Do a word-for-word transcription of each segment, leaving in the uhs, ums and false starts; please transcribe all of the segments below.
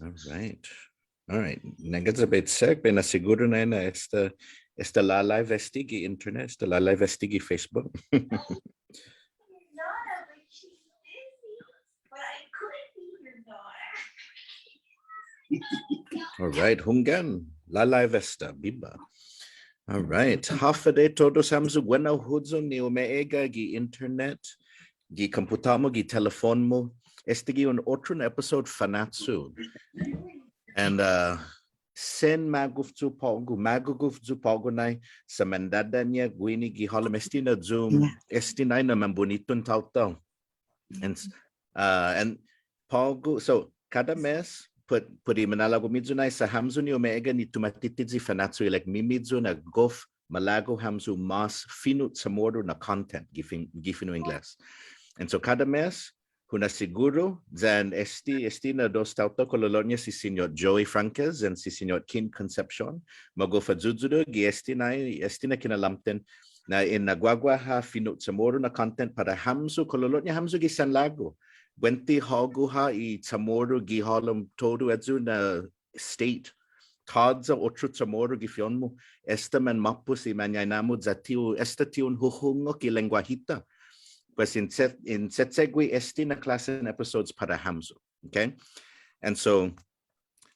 All right. All right. Nangga sa' bai check, bai na'siguru na, na esta, esta la live este gi internet, esta la live este gi Facebook. All right, hunggan, la live esta, biba. All right, håfa adai todus hamyo, guenao huyong ni umeegga' gi internet, gi komputå-mu, gi telefon-mu, esta gi un otro na episode Fanachu. And, uh, sen magof yu' på'go, magof yu' på'go nai, sa' mandadaña' guini gi halom este na Zoom, este nai na manbunitun taotao. And, uh, and på'go, so, kada mes, put, put i manalago'-miyu nai, sa' hamyo ni umeegga' ni tumattitiyi Fanachu, ilek-miyu na gof malago' hamyo mas fino' Chamoru na content, gi fin-, gi fino' Ingles. And so kada mes, hu na'siguru, yan este, este na dos taotao kololo'ña si Siñot Joey Franquez, yan si Siñot Kin Concepcion, magof ayuyuda gi este na, este na kinalamten, na in na'guaguaha fino' Chamoru na content para hamyo, kololo'ña hamyo gi sanlagu. Buente hågu ha' i Chamoru gi halom todu ayu na state. Tåya' otro Chamoru gi fi'on-mu, esta manmåpos i mañaina-mu ya ti un, esta ti un huhungok i lengguahi-ta. Pues in che-, in che'che'gue este na klåsen episodes para hamyo. Okay? And so,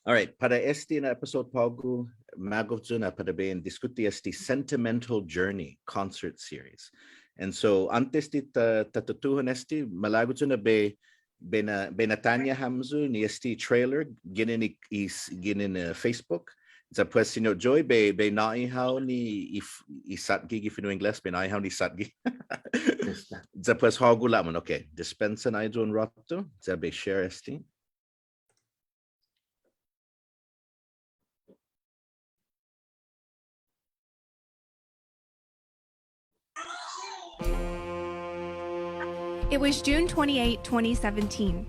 all right, para este na episode på'go, magof yu' na para bai in diskuti este Sentimental Journey Concert Series. And so, åntes di ta, ta tutuhon este, malago' yu' na bai, bai na', bai na'taña' hamyo ni este trailer, ginen i, i s-, ginen, uh, Facebook. Ya pues, Siñot Joey, bai, bai nå'i hao ni i f-, i satge gi fino' Ingles, bai nå'i hao ni satge. Dispensa. Ya pues, hågu la'mon, okay. Dispensa nai yu' un råtu, ya bai share este. It was June twenty-eighth, twenty seventeen.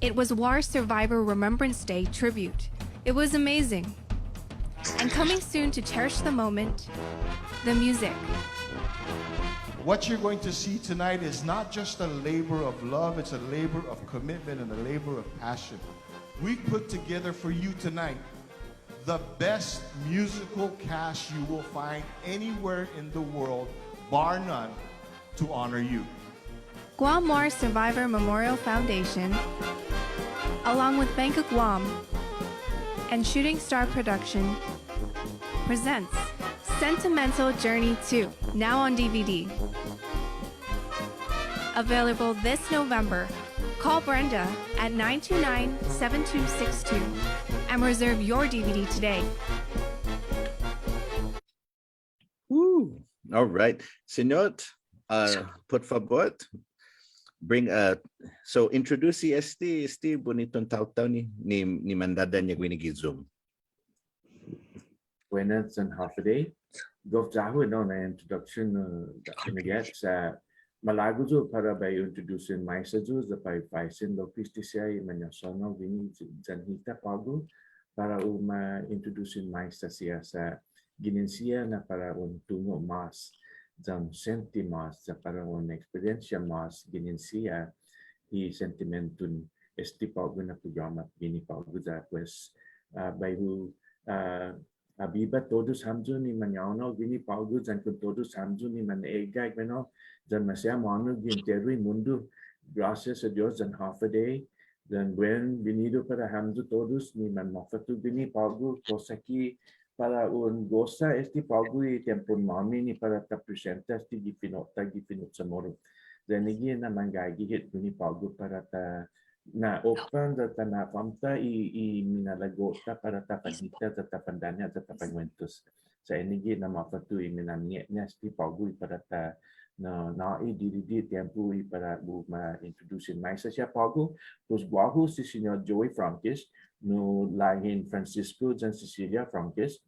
It was War Survivor Remembrance Day tribute. It was amazing. And coming soon to cherish the moment, the music. What you're going to see tonight is not just a labor of love, it's a labor of commitment and a labor of passion. We put together for you tonight the best musical cast you will find anywhere in the world, bar none, to honor you. Guam War Survivor Memorial Foundation, along with Bank of Guam and Shooting Star Production, presents Sentimental Journey two, now on D V D. Available this November. Call Brenda at nine two nine, seven two six two and reserve your D V D today. Woo! All right. Siñot, uh, put fabot, bring, uh, so introduce este, este bunitun taotao ni, ni, ni mandadaña' guini gi Zoom. Buenas yan håfa adai. Gof ya-hu, no, na introduction, uh, na gets, uh, malago' yu' para bai introduce maisa yu', ya bai faisen lokkue' este siha i mañasaonao guini yan hita på'go, para u ma introduce maisa siha sa' ginen siha na para un tungo' mas, yan siente mas, ya para un experience mas ginen siha i sentimentun este på'go na programa guini på'go ya pues, ah, bai hu, ah, ah, biba todus hamyo ni mañaonao guini på'go yan kon todus hamyo ni manegga' guenao yan maseha månu gi enteru i mundo. Gracias a Dios yan håfa adai yan buen binidu para hamyo todus ni manmåfatto guini på'go kosa ki para un gosa este på'go i tiempon-måmi ni para ta presenta este gi fino'-ta gi fino' Chamoru. Ya enague' na manggaige hit guini på'go para ta na'open ya ta na'fåmta' i, i minalago'-ta para ta fanhita ya ta fandaña' ya ta fanguentos. Sa' enague' na måfatto i minanñe'ña este på'go i para ta nå'i didide' tiempo i para u ma introduce maisa siha på'go, pues guåhu si Siñot Joey Franquez, nu lahin Francisco yan Cecilia Franquez,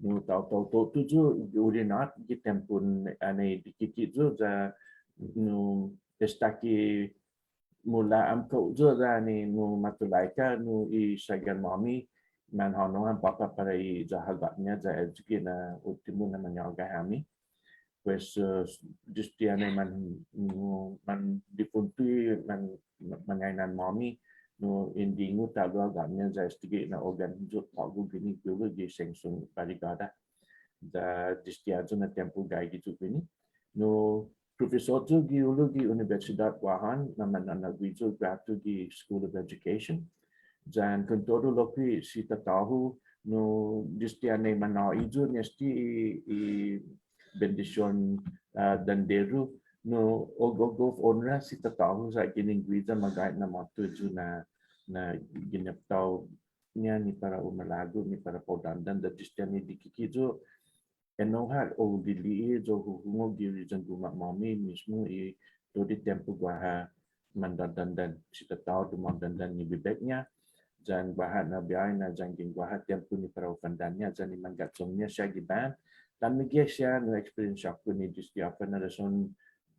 nu taotao todu yu' urinåt gi tiempon anai dikike' yu' ya nu estaki mula' åmko' yu' ya ni nu matulaika nu i sagan-måmi manhånao ham påpa' para i ya håga'-ña ya ayugue' na uttimo na mañåga hami. Pues, eh, desde anai man, mm, mandifuntu i man, mañainan-måmi, no, in dingu ta'lo hagåtña ya estague' na ogga'ña yu' på'go guini gi hulo' gi sengsong Barigåda. Ya desde ayu na tiempo gaige yu' guini. No, profesot yu' gi hulo' gi Unibetsidåt Guåhan, na mana'nå'gue yu' guatu gi School of Education. Yan kontodu lokkue' si tatå-hu, no, desde annai manå'i yu' ni este i, i bendision, ah, dandero, no, gof, gof onra si tatå-hu sa' ginen guiya magåhet na måtto yu' na, na gineptao-ña ni para u malago' ni para para u dandan, ya desde annai dikike' yu', ennao ha' u lili'e' ya hu hungok gi riyenguma'-måmi mismo i todu i tiempo guaha mandådandan si tatå-hu, dumådandan ni bibek-ña, yan guaha na biahi na yanggen guaha tiempo ni para u fandanña', yan i mangga'chong-ña siha gi band, yan meggai siha nu experience-hu ni desde håfa na rason,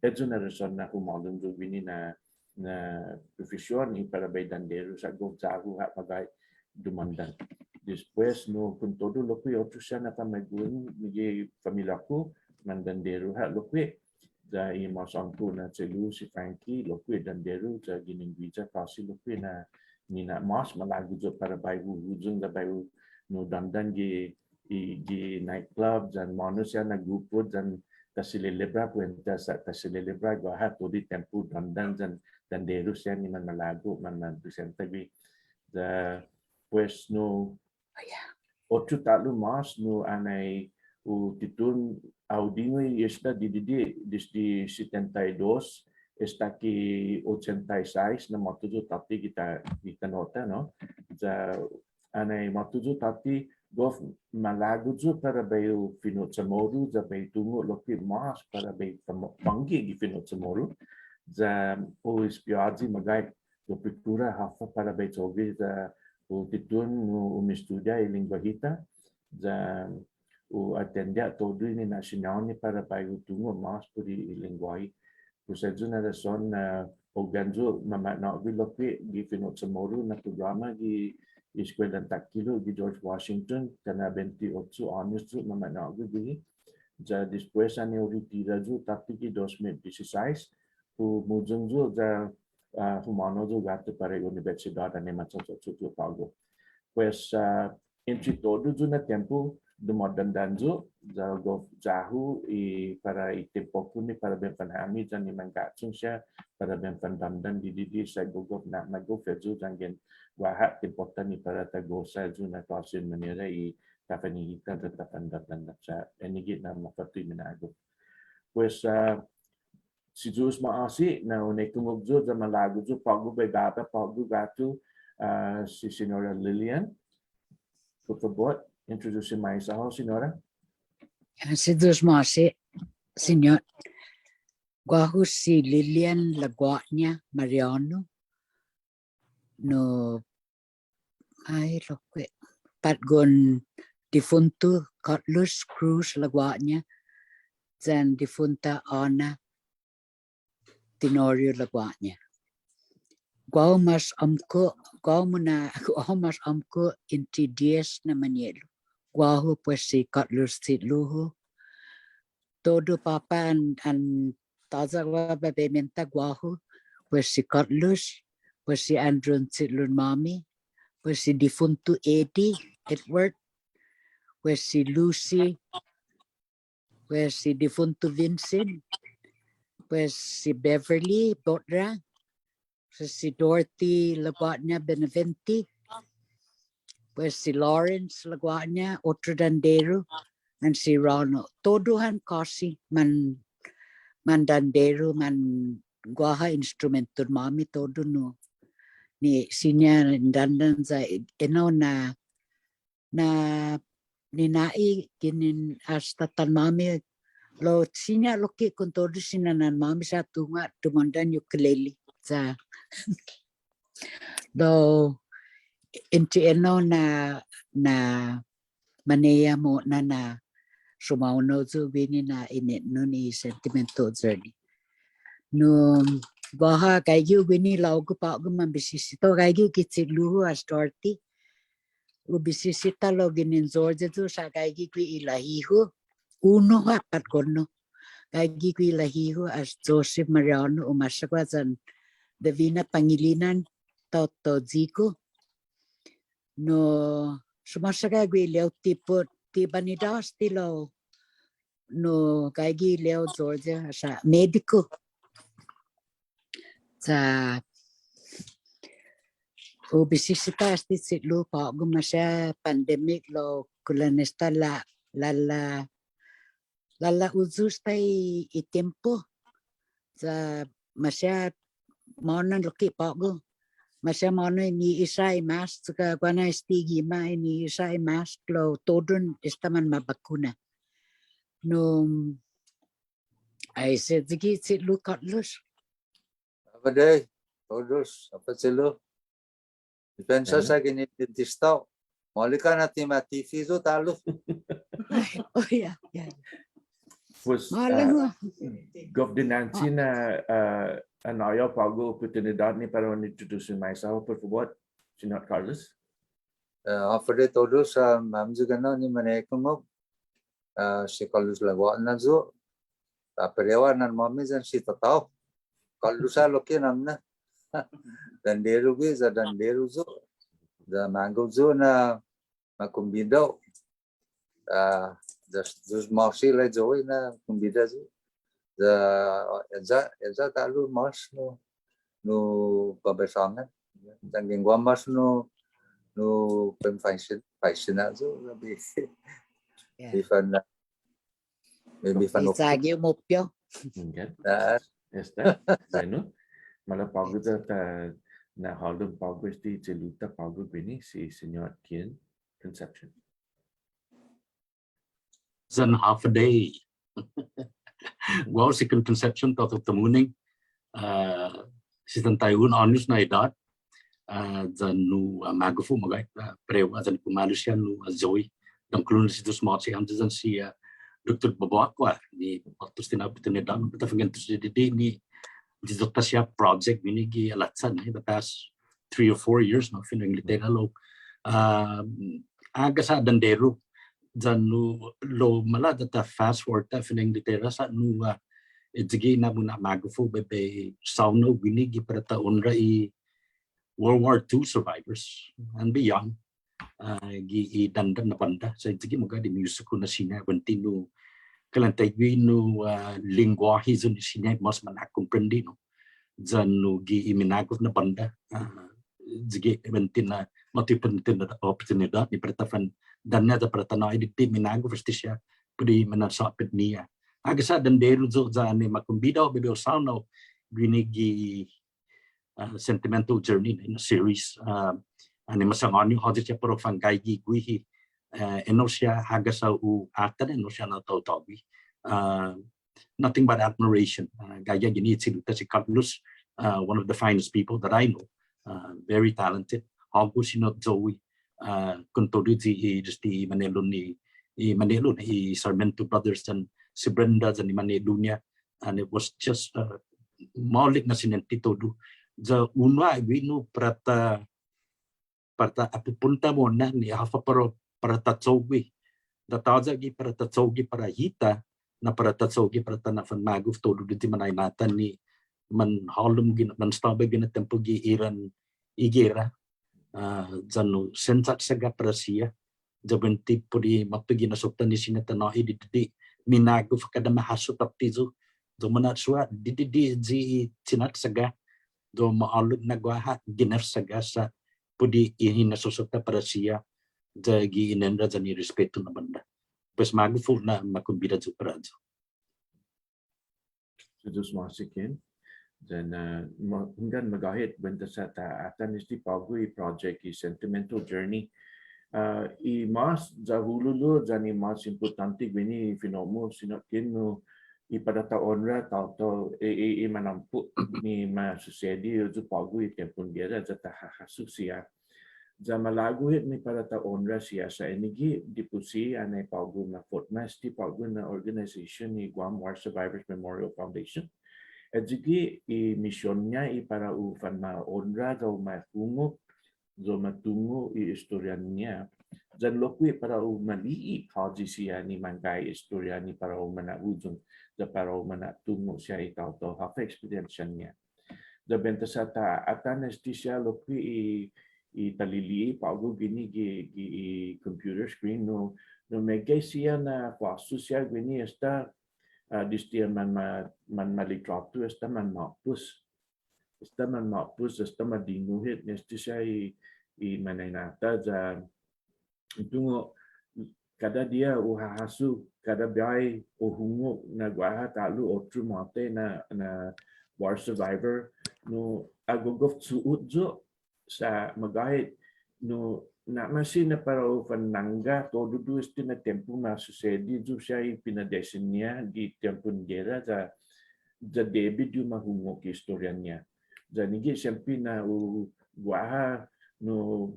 ayu na rason na humålom yu' guini na, na profesion i para bai dandero sa' gof ya-hu ha' magåhet dumåndan. Despues, no, kontodu lokkue' otro siha na famagu'on gi familia-ku, mandandero ha' lokkue'. Ya i mas åmko' na che'lu si Frankie, lokkue' dandero, ya ginen guiya kåsi lokkue' na nina'mås, malago' yu' para bai hu huyong ya bai hu, no, dandan gi i, gi nightclub, yan månu siha na grupo, yan ta selebra, kuenta sa' ta selebra, guaha todu i tiempo dandan, yan dandero siha ni manmalago', manmanpresenta gui'. Ya, pues, no, otro ta'lo mås, no, annai hu tutuhon, hu dingu i isla di, di, di, desde setenta y dos, esta ki ochenta y seis, na måtto yu' tåtte gi ta, gi tano'-ta, no? Ya, annai måtto yu' tåtte, gof malago' yu' para bai hu fino' Chamoru, ya bai hu tungo' lokkue' mås para bai famo-, fångge' gi fino' Chamoru. Ya hu espiåyi magåhet, hu prokura håfa para bai cho'gue, ya hu tutuhon hu, hu umestudia i lengguahi-ta, ya hu atende todu i nina'siñå-hu ni para bai hu tungo' mås put i lengguahi. Pues ayu na rason na ogga'ña yu' mama'nå'gue lokkue' gi fino' Chamoru na programa gi Eskuelan Takhilo' gi George Washington, kana' bente ocho åños yu' mama'nå'gue guihi. Ya despues annai hu retira yu' tåtte gi dos mit diesisais, humuyong yu' ya, ah, humånao yu' guatu para i unibetsidåt annai macho'cho'cho' yu' på'go. Pues, ah, entre todu yu' na tiempo, dumådandan yu', ya gof ya-hu i para i tiempo-ku ni para bai in fanhami yan i mangga'chong siha para bai in fandandan didide' sa' gof na magof yu' yanggen guaha tiempo-ta ni para ta gosa yu' na klåsen manera i ta fanhihita ya ta fandandan sa' ennague' na mafåtto i minagof. Pues, ah, Si Yu'os ma'åse' na un ekungok yu' ya malago' yu' på'go bai baba på'go guatu, ah, si Señora Lilian. Por fabot, introduce maisa hao, Señora. Ah, si Yu'os ma'åse', Señot. Guåhu si Lilian Laguaña Mariano. No, ai, lokkue'. Patgon difunto Carlos Cruz Laguaña, yan difunta Ana Tenorio Laguaña. Guåhu mås åmko', guåhu muna, guåhu mås åmko' entre dies na mañe'lu. Guåhu pues si Carlos che'lu-hu. Todu påpa' an, an tåya' guaha bai menta guåhu, pues si Carlos, pues si Andrew che'lun-måmi, pues si difunto Eddie Edward, pues si Lucy, pues si difunto Vincent, pues si Beverly Botra, pues si Dorothy Laguaña Benavente, pues si Lawrence Laguaña, otro dandero, yan si Ronald. Todu ham kåsi man, mandandero, man guaha instrumenton-måmi todu nu. Ni siña dandan ya enao na na nina'i ginen as tatan-måmi lao siña lokkue' kontodu si nanan-måmi sa' tungo' dumåndan ukulele. Sa' lao entre enao na, na mañeha mo'na na sumaonao yu' guini na inetnon i sentimental journey. No, guaha gaige yu' guini lao hu på'go manbisisita, gaige yu' gi che'lu-hu as Dorothy. Hu bisisita lao ginen Georgia yu' sa' gaige gui' i lahi-hu. Unu ha' patgon-hu. Gaige gui' i lahi-hu as Joseph Mariano Umasaguas yan Davina Pangelinan. taotao Yigo. No, sumåsaga gue' ilek-hu ti put, ti banida este lao, no, gaige ilek-hu Georgia, sa' mediku. Sa' hu bisisita este che'lu på'go maseha pandemic lao kulan esta la, la, la, låla'uyu esta i, i tiempo. Sa' maseha månu lokkue' på'go. Maseha månu ini i sa' i mask, sa' guaha na este gima' ini i sa' i mask lao todu esta manmabakuna. No, ai, sa' ayugue' che'lu Carlos. Håfa adai, todus, håfa che'lu. Dispensa sa' guini dentista. Maolek ha' na ti ma T V yu' ta'lo. Oh, yeah, yeah. Pues, maolek ha'. Gof dinanche na, ah, annai på'go oportunidåt ni para un introduce maisa, por fabot, Siñot Carlos. Eh, håfa adai todus, ah, hamyo gana' ni mane'ekungok. Ah, si Carlos Laguaña yu'. Ah, parehu ha' na'an-måmi yan si tatå-hu. Carlos ha' lokkue' na'an-ña. Danderu gue', ya danderu yu'. Ya magof yu' na makombida. Ah, ya, ya ma'åse' lai Joey na kombida yu'. Ya, ya, ya ta'lo mås nu, nu babasångan. Yanggen guaha mås nu, nu pemfaisen, faisen yu', maybe. Yeah. Maybe fan, maybe fan. Isagi umupio. Okay. Ah. Esta, bueno. Maila' på'go ta, ta na'hålom på'go este che'lu-ta på'go guini, si Siñot Ken Concepcion. Yan håfa adai. Guåhu si Ken Concepcion, taotao Tamuning. Ah, sesenta y un åños na idåt. Ah, yan nu, ah, magof yu' magåhet, ah, parehu, ah, yan kumalu siha nu, ah, Joey. Dångkulu na si Yu'os ma'åse' hamyo yan si, ah, Doktot Bevacqua, ni påttos este na oportunidåt, para ta fanguentos didide' ni, didide' ta siha project guini gi halacha, ni, the past three or four years, no, fino' Inglatera lao. Ah, hagas ha' danderu, yan nu lao maila' ya ta fast forward ta fino' Inglatera sa' nu, ah, ayugue' na muna'magof yu' bai, bai saonao guini gi para ta onra i World War Two survivors and beyond. Ah, gi i dandan na bånda. Sa' ayugue' magåhet i musiku na siña buente nu kalan taiguihi nu, ah, lengguåhi yu' ni siña mås mana'komprende, no. Yan nu gi i minagof na bånda, ah, ayugue' buente na måtto i oportunidåt, oportunidåt ni para ta fandanña' ya para ta nå'i didide' minagof este siha put i mana'såpet-ñiha. Hagas ha' danderu yu' ya annai makombida yu' bai bai hu saonao guini gi ah, Sentimental Journey, na series, ah, annai masangåni yu' håyi siha para u fangaige guihi, ah, ennao siha hagas ha' u atan, ennao siha na taotao guihi. Ah, nothing but admiration. Ah, gaige guini i che'lu-ta si Carlos, ah, one of the finest people that I know. Ah, very talented. Hågu si Siñot Joey, ah, kontodu i, i, este i mañe'lu-ña, i mañe'lu-ña, i Sarmiento Brothers yan si Brenda yan i mañe'lu-ña. And it was just, uh, maolek na siniente todu. Ya unu ha' guini nu para ta, para ta apupunta mo'na ni håfa para, para ta cho'gue. Ya tåya' gi para ta cho'gue para hita, na para ta cho'gue para ta na'fanmagof todu didide' mañaina-ta ni manhålom guini, manestaba guini na tiempo gi iran i gera. Ah, yan nu sen chatsaga para siha. Ya buente put i måtto i hinasso-ta ni siña ta nå'i didide' minagof kada mahasso tåtte yu'. Ya muna'suha didide' i chinatsaga. Ya ma'ålok na guaha ginefsaga sa' put i hinasso-ta para siha. Ya gi inendra yan i respetu na bånda. Pues magof yu' na makombida yu' para ayu. Si Yu'os ma'åse' Ken. Yan, uh, ma-, hunggan magåhet, buente sa' ta atan este på'go i project i Sentimental Journey. Uh, i mås ya huhululu, yan i mås impottånte guini i fino'-mu, Siñot Ken, nu i para ta onra taotao, i, i, i manåmko' ni ma susedi ayu på'go i tiempon gera, ya ta hahasso siha. Ya malago' hit ni para ta onra siha sa' enague', debi di annai på'go ma fotma este på'go na organization i Guam War Survivors Memorial Foundation. Ayugue' i mision-ña i para u fanmaonra ya u mahungok, ya u matungo' i estorian-ñiha. Yan lokkue' para u mali'e' håyi siha ni manggai estorian-ñiha para u mana'huyong, ya para u mana'tungo' siha i taotao håfa eksperiensian-ñiha. Sa' buente sa' ta atan este siha lokkue' i, i ta lili'e' på'go guini gi, gi i computer screen nu, nu meggai siha na fåsu siha guini esta, ah, desde manma-, manmalitråtu esta manmåpos. Esta manmåpos, esta madingu hit, este siha i, i mañaina-ta ya Tungo', kada diha hu hahasso, kada biahi hu hungok na guaha ta'lo otro måtai na, na war survivor, nu ha gogof su'ot yu' sa' magåhet, nu na'ma'åse' na para u fanangga todudu este na tiempo ma susedi yu' siha i pinadesen-ña gi tiempon gera ya, ya debi di u ma hungok i estorian-ña. Ya nigge' siempre na u guaha, nu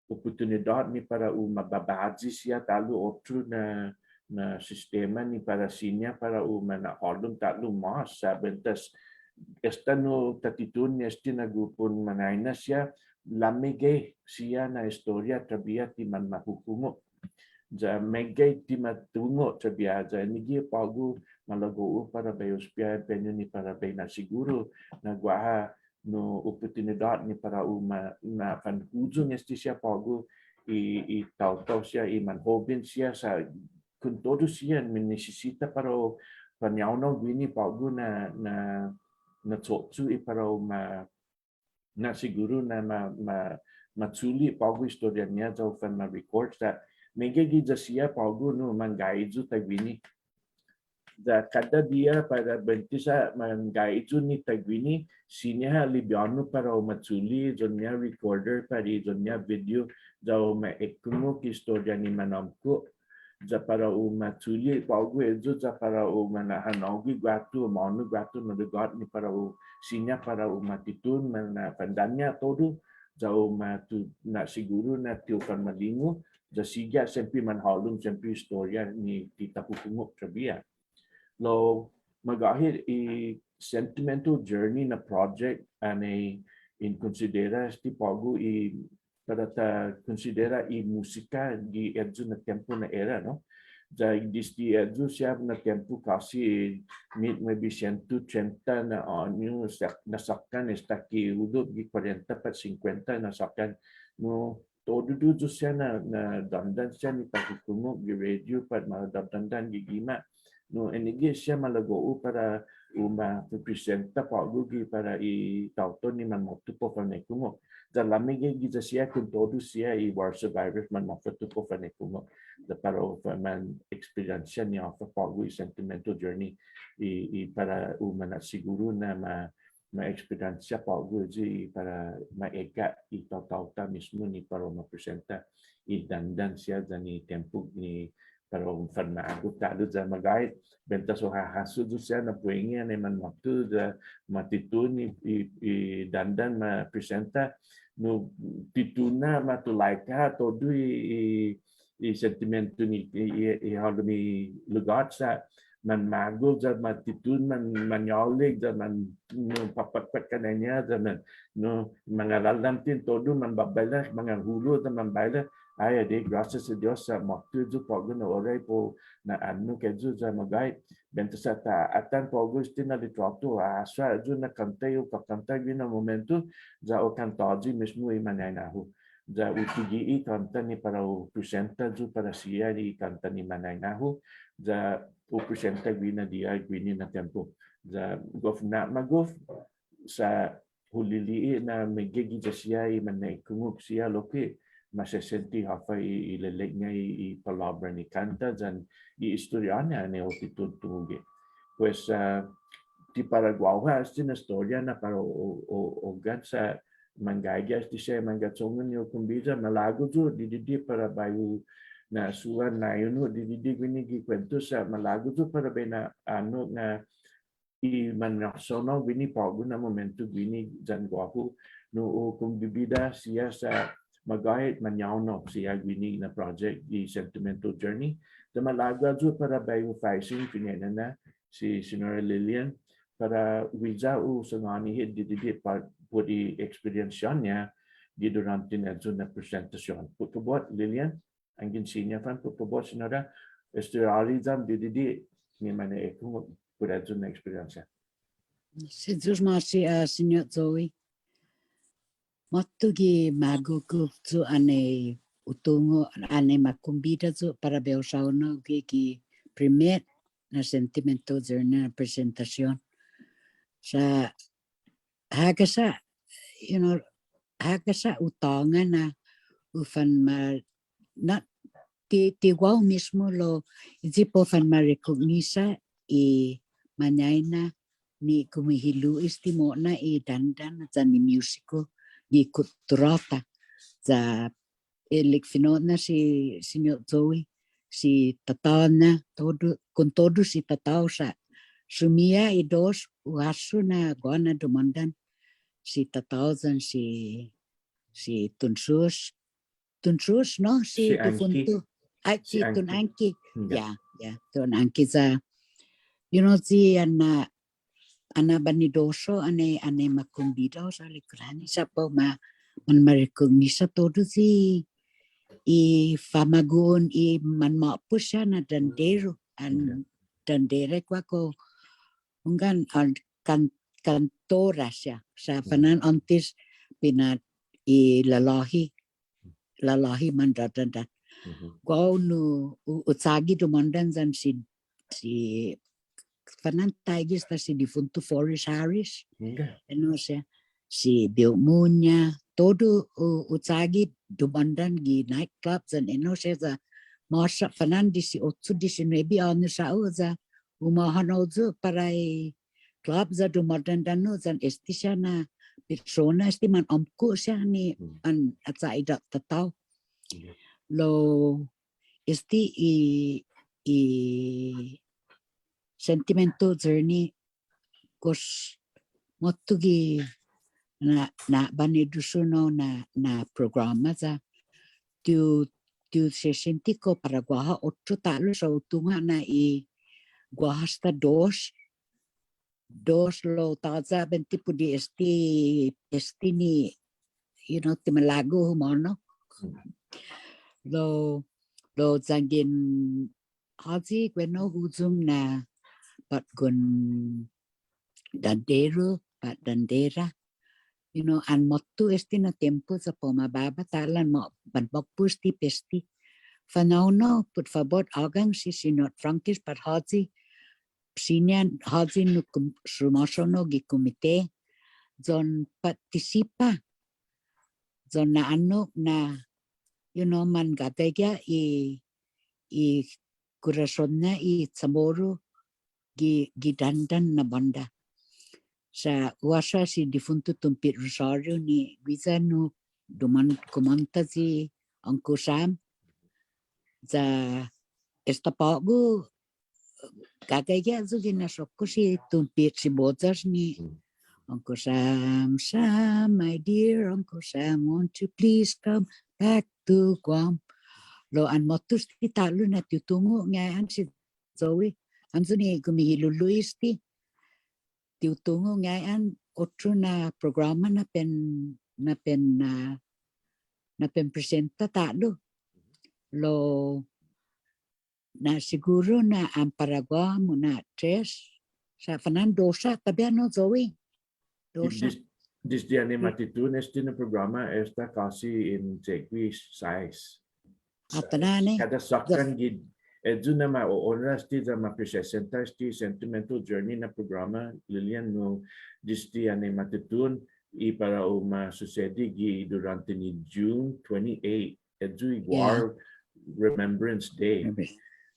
oportunidåt ni para u ma babåyi siha ta'lo otro na, na sistema ni para siña para u ma na'hålom ta'lo mås sa' buente sa' esta nu ta titun ni este na grupon mañaina siha, lameggai siha na estoria trabiha ti manmahungok. Ya meggai ti ma tungo' trabiha ya nigge' på'go malago'-hu para bai hu espiha empeñu ni para bai na'siguru na guaha nu oportunidåt ni para u ma, na fanhuyong este siha på'go i, i taotao siha i manhoben siha sa' kontodu siha ma nisisita para u fañaonao guini på'go na, na, na cho'cho' i para u ma, na'siguru na ma, ma, ma chule' på'go estorian-ña ya u fanma-record sa' meggai giya siha på'go nu manggai yu' taiguini. Ya kada diha para buente sa' manggai yu' ni taiguini, siña ha' libiånu para u ma chule' iyon-ñiha recorder pat iyon-ñiha video ya u ma ekungok i estoria ni manåmko'. Ya para u ma chule' på'go eyu ya para u ma na'hanå'gue guatu, månu guatu na lugåt ni para u siña para u ma titun ma na'fandanña' todu, ya u ma tu na'siguru na ti u fanmalingu, ya sigi ha' siempre manhålom siempre estoria ni ti ta hungok trabiha. Lao magåhet i Sentimental Journey na project annai in konsidera este på'go i, para ta konsidera i musika gi eyu na tiempo na era, no? Ya desde eyu siha na tiempo kasi mit nuebe sientos trenta na åñu sa-, na såkkan esta ki hudop gi kuarenta pat sinkuenta na såkkan, no, todudu yu' siha na, na dandan siha ni ta hungok gi radio pat ma dandan gi gima'. No, enao gi siha malago'-hu para u ma presenta på'go gi para i taotao ni manmåtto para u fanekungok. Ya lameggai giya siha kontodu siha i war survivors manmåtto para u fanekungok. Ya para u fa-, man experience ni håfa på'go i Sentimental Journey i, i para u ma na'siguru na ma ma experience på'go eyi para ma egga' i taotao-ta mismo ni para u ma presenta i dandan siha yan i tiempo ni para u fanmagof ta'lo ya magåhet. Buente sa' hu hahasso yu' siha na puengi annai manmåtto ya ma titun i, i, i dandan ma presenta. Nu titun na ma tulaika todu i, i i sentimentu ni i, i, i hålom i lugåt sa' manmagof ya ma titun man, mañålek ya man, nu, påtpåtpot kañaña ya man, nu, mangalalan tin todu manbabaila, mangahulo' ya manbaila. Ai adai, gracias a Dios sa' måtto eyu på'go na ora i para u na'annok eyu ya magåhet. Buente sa' ta atan på'go este na litråtu, ah, sa' eyu na kånta i hu kåkanta guihi na momento, ya hu kantåyi mismo i mañaina-hu. Ya hu tuge' i kånta ni para u presenta yu' para siha i kånta ni mañaina-hu, ya hu presenta guihi na diha guini na tiempo. Ya gof na'magof sa' hu lili'e' na meggai giya siha i manekungok siha lokkue' ma sesiente håfa i, i ilelek-ña i, i palåbra ni kånta yan i estoriå-ña annai hu titun tumuge'. Pues, ah, ti para guåhu ha' este na estoria na para u, u, u, huggan sa' manggaige este siha i mangga'chong-hu ni hu kombida, malago' yu' didide' para bai hu na'suha na unu didide' guini gi kuentos sa' malago' yu' para bai na'annok na i manrasonao guini på'go na momento guini yan guåhu nu hu kombida siha sa' magåhet mañaonao siha guini na project i Sentimental Journey. Ya malago' yu' para bai hu faisen fine'nana si Señora Lilian para guiya hu sangåni hit didide' pat put i experience-ña gi duranten eyu na presentasion. Put fabot, Lilian, anggen siña fan, put fabot, Señora, estoriåri ham didide' ni manekungok put eyu na experience. Si Yu'os ma'åse', ah, Siñot Joey. Måtto gi magof yu' annai hu tungo', annai ma kombida yu' para bai hu saonao gi, gi primet na Sentimental Journey na presentasion. Sa' hågas ha', you know, hågas ha' hu tånga na hu fanma-, na ti, ti guåhu mismo lao, i ti para u fanmarekognisa i mañaina ni kumeke'ilek-ña este mo'na i dandan yan i musiku gi kutturå-ta. Ya ilek fino'-ña si, Siñot Joey, si tatå-ña, todu, kontodu si tatå-hu sa'. Sumiha i dos, hu hasso na guaha na dumåndan. Si tatå-hu yan si, si Tunsus. Tunsus, no? Si, si Anki. Difuntu. Ai, si, si Tun Anki. Anki. Ya. Ya, ya. Tun Anki sa'. You know, si Ana, Ana Banidoso, annai, annai ma kombida yu' sa' ilek-ña ni sa' para u ma, manmarekognisa todu si i famagu'on i manmåpos siha na danderu, an, ya, dandera i guaha kao hunggan, an kan-, kantora siha. Sa' fanan åntes pina i lalåhi, lalåhi mandadandan. Guåhu nu hu, hu chagi dumåndan yan si, si fanan taiguihi esta si difuntu Forrest Harris. Enao siha, si Biu Muña, todu hu, hu chagi dumåndan gi night club yan enao siha sa' måsa fanan dieciocho, diecinuebe åños ha'u ya humåhanao yu' para i club ya dumådandan yu' yan este siha na persona este manåmko' siha ni an acha'idåt tatå-hu. Lao este i, i Sentimental Journey gof måtto gi na, na banidusu no na, na programa ya. Ti hu, ti hu sesiente kao para guaha otro ta'lo sa' hu tungo' na i guaha esta dos, dos lao tåya' buente put i este, este ni, you know, ti malago' humånao. Lao, lao yanggen håyi guenao huyong na påtgon danderu, pat dandera. You know, an måtto este na tiempo sa' para u ma baba ta'lo an ma-, manmåpos este peste. Fa'nå'gue, put fabot, ågang si Siñot Franquez pat håyi, siña håyi nu kum-, sumåsaonao gi kumite, yan pattisipa, yan na'annok na, you know, mangagaige i, i kurason-ña i Chamorro gi, gi dandan na bånda. Sa' hu hasso si difuntu Tumpit Rosario ni guiya nu dumån-, kumånta si Uncle Sam. Ya esta på'go gagaige yu' gi na'sokko si Tumpit Siboyas ni, "Uncle Sam, Sam, my dear Uncle Sam, won't you please come back to Guam?" Lao an måtto este ta'lo na ti hu tungo' ngai'an si Joey. Hamyo ni gumihilulu este. Ti hu tungo' ngai'an otro na programa na pen, na pen, na, na pen presenta ta'lo. Lao na siguru na an para guåhu na tres. Sa' fanan dos ha', tåya' no, Joey? Dos ha'. Dis-, desde annai ma tutuhon este na programa esta kasi en che'gue sais. Atan na, ne? Kada sakkan gi, ayu na ma oonra este ya ma presenta este Sentimental Journey na programa, Lilian, nu desde annai ma tutuhon i para u ma susedi gi duranten i June twenty-eight. Ayu i War Remembrance Day.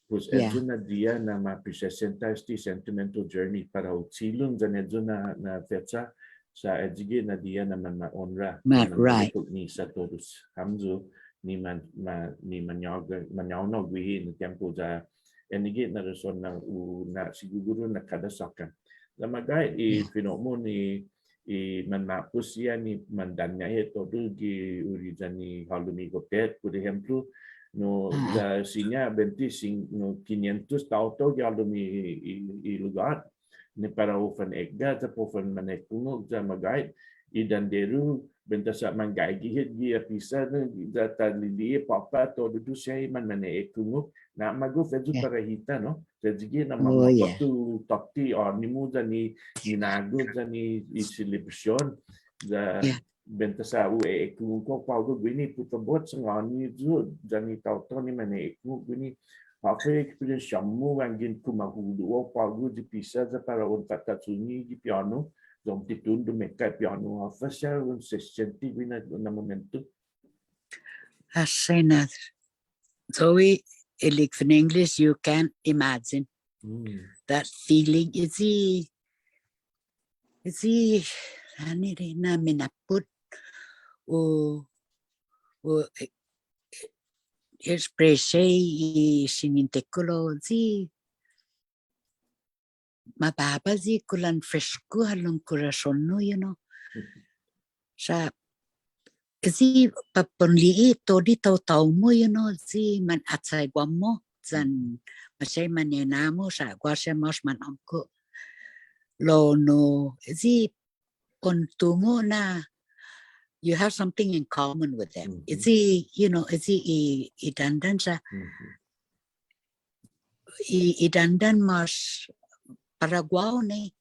Pues ayu na diha na ma presenta este Sentimental Journey para u chilong yan ayu na, na fecha, sa' ayu gi na diha na man ma onra, na man ma rekognisa todus. Hamyo ni man, ma, ni mañåga-, mañaonao guihi na tiempo ya, enao gi na rason na u na'siguguru na kada sakkan. Lao magåhet i fino'-mu ni i manma'pos siha ni mandaña' hit todu gi uriyan i halom i gopet, put ehemplo, no, ya siña buente sing-, no, kinientos taotao gi halom i, i, i lugåt, ni para u fan egga', ya para u fan manekungok, ya magåhet, i danderu, Buente sa' manggaige hit gi apisan, ya ta lili'e' påpa' todu siha i man mane'ekungok. Na magof ayu para hita, no? Sa' sigi na mamototå tåtte ånimu yan i, i ninagot yan i, i selebrasion. Ya buente sa' u e'ekungok på'go guini, put abot sangåni yu', yan i taotao ni mane'ekungok guini. Håfa i experience-mu anggen kumahulo' på'go gi pisa ya para un fa'ta'chungi gi piånu, yan ti tutuhon dumekat piånu, håfa siha un se siente guini na momento. Asai na. Zoe, ilek-hu in English, you can't imagine that feeling. It's a, it's a, ani ri na minappot. O, o, eh, express i siniente-ku lao, it's a, mababa i kulan fresku halom kurason-hu, you know. Sa' i para un li'e' todu i taotao-mu, you know, i man achai guåhu, yan maseha i mañaina-mu, sa' guaha siha mås man åmko'. Lao nu, i un tungo' na, you have something in common with them. It's a, you know, it's a i, i dandan sa'. I, i dandan mås para guåhu ni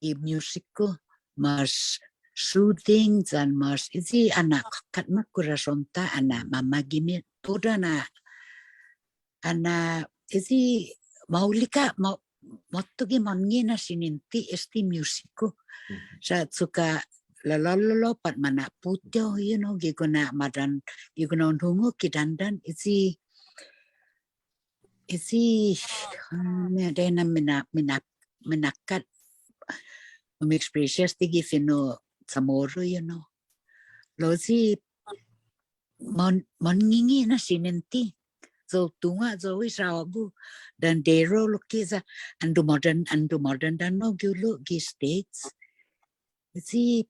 i music-ku mås soothing yan mås i anai kåtkat ma kurason-ta, anai mamagimit todu na, anai i maolek ha', ma-, måtto gi månnge' na siniente este music-ku. Sa' achokka' lalålo' pat mana'poti, you know, gi guaha na madan, gi guaha na un hungok i dandan, i It's a, um, adai na mina-, mina-, minakkat. Umi express este gi fino' Chamoru, you know. Lao it's a, man, mannge' na siniente. Hu tungo' yu' i sa' hågu. Dandero lokkue' sa' an dumådan, an dumådan tåno' gi hulo' gi States. It's a,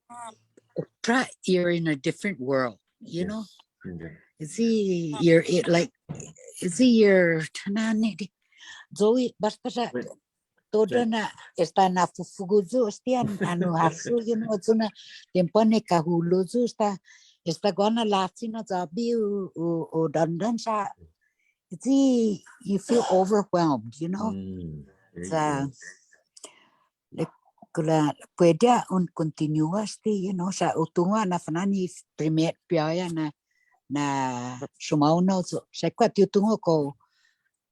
otra, you're in a different world, you know? It's a, you're it, like, it's a, you're, tanane di. Zoe, basta sa', todu na, esta na'fufugo' yu', esta an, anu hasso, you know, it's na, tiempo ni kahulo' yu', esta, esta guaha na lachi na ya-hu, hu, hu dandan sa', it's a, you feel overwhelmed, you know? Sa', Like, kulan puede un kontinua este, you know, sa' hu tungo' na fana'an i primet biåhi na, na sumaonao yu'. Sa' kuåtto hu tungo' kao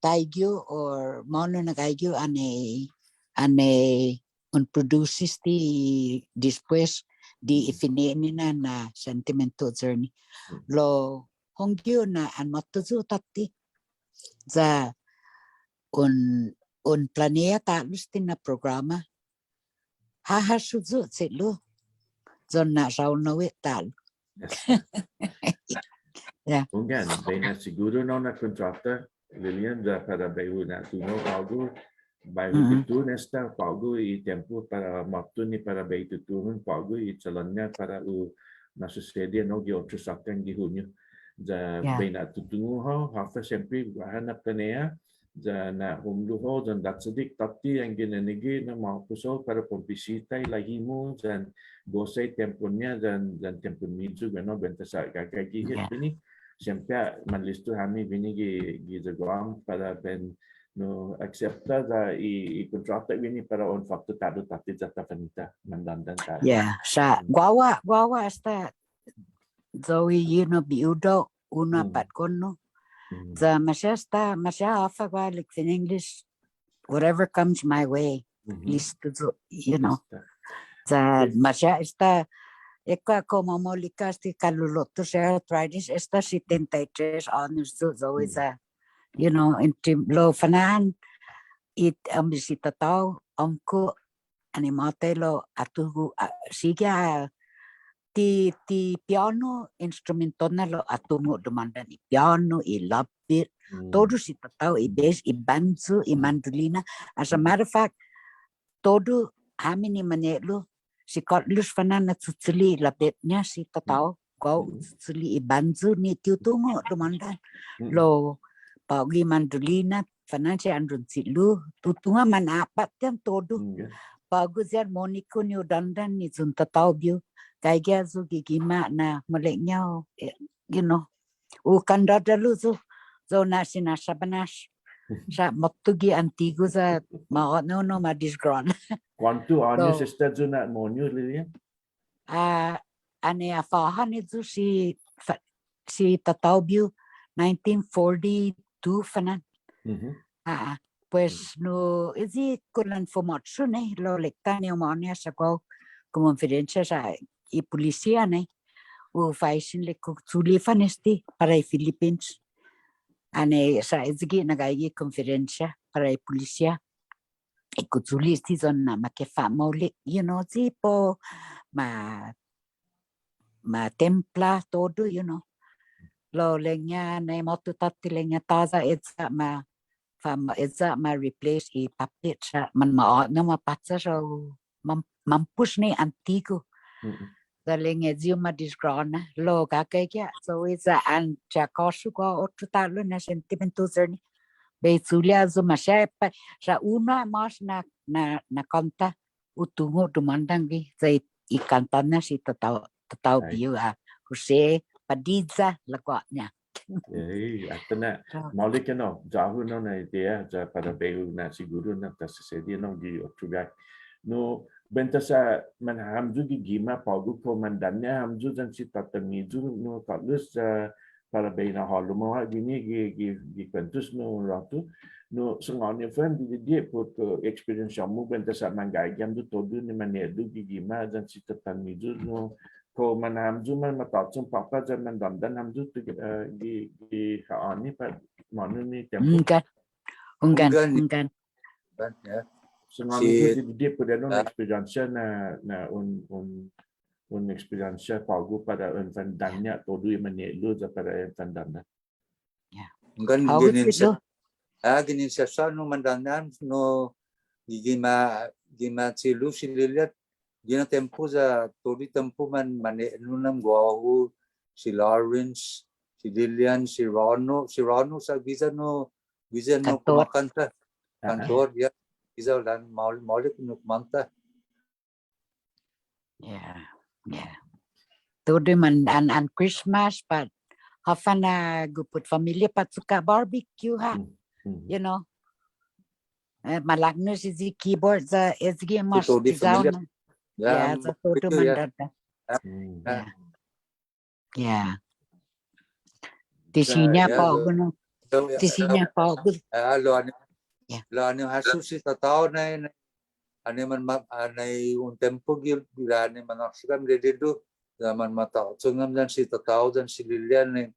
taigue yu' or månu na gaige yu' anai, anai un produce este despues di i fine'nana na Sentimental Journey. Lao hongge yu' na an måtto yu' tåtte. Ya un, un planea ta'lo este na programa. Ha, ha, hasso yu' che'lu. Yu' na saonao yu' ta'lo. Hunggan, bai na'siguru na un kontråta, Lilian, ya para bai hu na'tungo' på'go, bai hu tutuhon esta på'go i tiempo para måtto ni para bai tutuhon på'go i chalån-ña para u masusedi, no, gi otro såkkan gi Hunio. Ya bai na'tutungo' hao, håfa siempre guaha na planea, ya na'homlo' hao, ya na'chaddek tåtte anggen enague' na ma'opos hao para un bisita i lahi-mu, ya gosa i tiempon-ña, ya, ya tiempon-miyu, bueno, buente sa' gagaige hit guini. Siempre manlistu hami guini gi, giya Guam para bai hu aksepta ya i, i kontråta guini para un fåtto ta'lo tåtte ya ta fanita mandandan ta'lo. Yeah, sa' guaha, guaha esta Zoe, you know, biudo, unu apatgon, no? Ya maseha esta, maseha håfa guaha, like in English, whatever comes my way, listo yu', you know. Ya maseha esta, ekua' kao maolek ha' este kalu lokkue' siha arthritis, esta setenta y tres åños yu', Zoe, ya, you know, ennao lao fana'an, i, um, si tatå-hu, åmko', annai måtai lao atu, a, sigi ha' ti, ti piano instrumenton-ña lao hu tungo' dumåndan i piano, i låbet, todu si tatå-hu, i bass, i banjo, i mandolina. As a matter of fact, todu hami ni mañe'lu, si Carlos fana'an ha chuchule' i låbet-ña si tatå-hu, kao chuchule' i banjo ni ti hu tungo' dumåndan. Lao på'go i mandolina, fana'an siha an un che'lu, hu tungo' mana'apåt yan todu. På'go yan monikon yu' dandan ni hu tatå-hu bihu, gaige yu' gi gima' na maolekña, eh, you know, u kandadalu' yu', yu' na sinasabanas. Sa' måtto gi antigu sa' ma å'ña nu ma disgråna. Kuånto åños esta yu' na mo'ña, Lilian? Ah, annai ha fåhan yu' si fa-, si tatå-hu bihu nineteen forty-two fan. Mhm. Ah, ah. Pues, mm, nu, eyi kulan fumåtso nai, lao ilek-ta ni u ma'åni sa' guåhu konferensia sa' i polisia nai. U faisen ilek-hu hu chule' fan este para i Philippines. Annai sa' eyi gi na'gaige konferensia para i polisia. Ilek-hu hu chule' este yan na ma kefa' maolek, you know, si para u ma, ma templa todu, you know. Lao ilek-ña nai måtto tåtte ilek-ña tåya' eyi ma, fa ma, eyi ma replace i puppet sa' man ma å'ña ma pacha sa' u mam-, mampos nai antigu. Mm-mm. Sa' ilek-ña eyi ma disgråna, lao gaige ha', so it's a, an, ya kåsu guåhu otro ta'lo na sentimentu, sir, ni. Bai chule' yu' maseha pa, sa' unu mas na, na, na kånta hu tungo' dumåndan gi, sa' i, i kånta-ña si tatå-hu, tatå-hu bihu, ah, Jose Padilla laguåt-ña. Ei, atan na. Maolek, no, ya-hu, no, na idea, ya para bai hu na'siguru na ta sesedi, no, gi otro biåhi. No, buente sa' manhamyo gi gima' på'go kao mandaña' hamyo yan si tåtnai-hu, no, kao lus, ya para bai na'hålom hao guini gi, gi, gi kuentos, no, råtu. No, sangåni yu' fan didide' put kao experience-mu buente sa' manggaige hamyo todu ni mane'lu gi gima' yan si tåtnai-hu, no, kao manhamyo man matå'chong påpa' yan mandåndan hamyo tu, eh, gi, gi ha'åni pat månu ni tiempo. Hunggan. Hunggan, hunggan. Hunggan, ya. Sangåni yu' didide' put un experience na, na un, un, un experience på'go para un fandanña' todu i mane'lu ya para un fandanña'. Ya. Hunggan, ginen sa', ah, ginen sa' sa' no mandanña' no gi gima', gima' che'lu si Lilian, guihi na tiempo ya todu i tiempo man, mane'lu na guåhu, si Lawrence, si Lilian, si Råno', si Råno' sa' guiya no, guiya no kumakanta. Kantor, ya, guiya lao maol-, maolek no kumanta. Yeah, yeah. Todu man an, an Christmas, pat håfa na gu put familia pat sukka barbecue ha'. Mm, mm. You know. Eh, malaknos i keyboard sa' eyi mås todu i familia. Ya, sa' todu mandåndan. Yeah. Ti siña på'go, no. Ti siña på'go. Ah, lao annai, lao annai hu hasso si tatå-hu nai, annai man ma-, annai un tiempo gi, annai man åksan dededu, ya man matå'chong ham yan si tatå-hu yan si Lilian nai.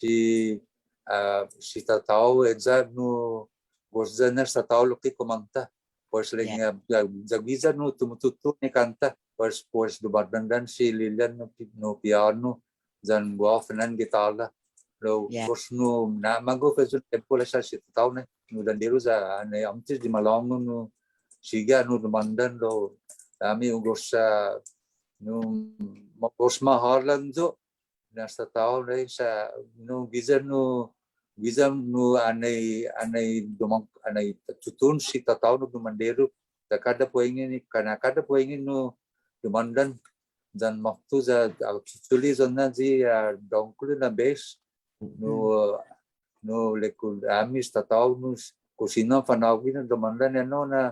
Si, ah, si tatå-hu eyi nu, gos ya na si tatå-hu lokkue' kumanta. Pues ilek-ña, ya, ya guiya nu tumutuhon i kånta. Pues, pues dumådandan si Lilian nu pi-, nu piano, yan guåhu fan gitåra. Lao, gos nu na'magof eyi tiempo, lao sa' si tatå-hu nai, nu danderu ya annai åntes di malångu nu sigi ha' nu dumåndan lao, lami hu gos, ah, nu, ma-, gos mahålang yu', na si tatå-hu nai sa' nu guiya nu, guiya nu annai, annai dumang-, annai tutuhon si tatå-hu nu dumånderu. Ya kada puengi ni, kana kada puengi nu dumåndan. Yan måtto ya, ah, chuchule' yu' na eyi, ah, dångkolo na bass. Nu, nu ilek-hu lami si tatå-hu nu s-, kao siña fa'nå'gue na dumåndan enao na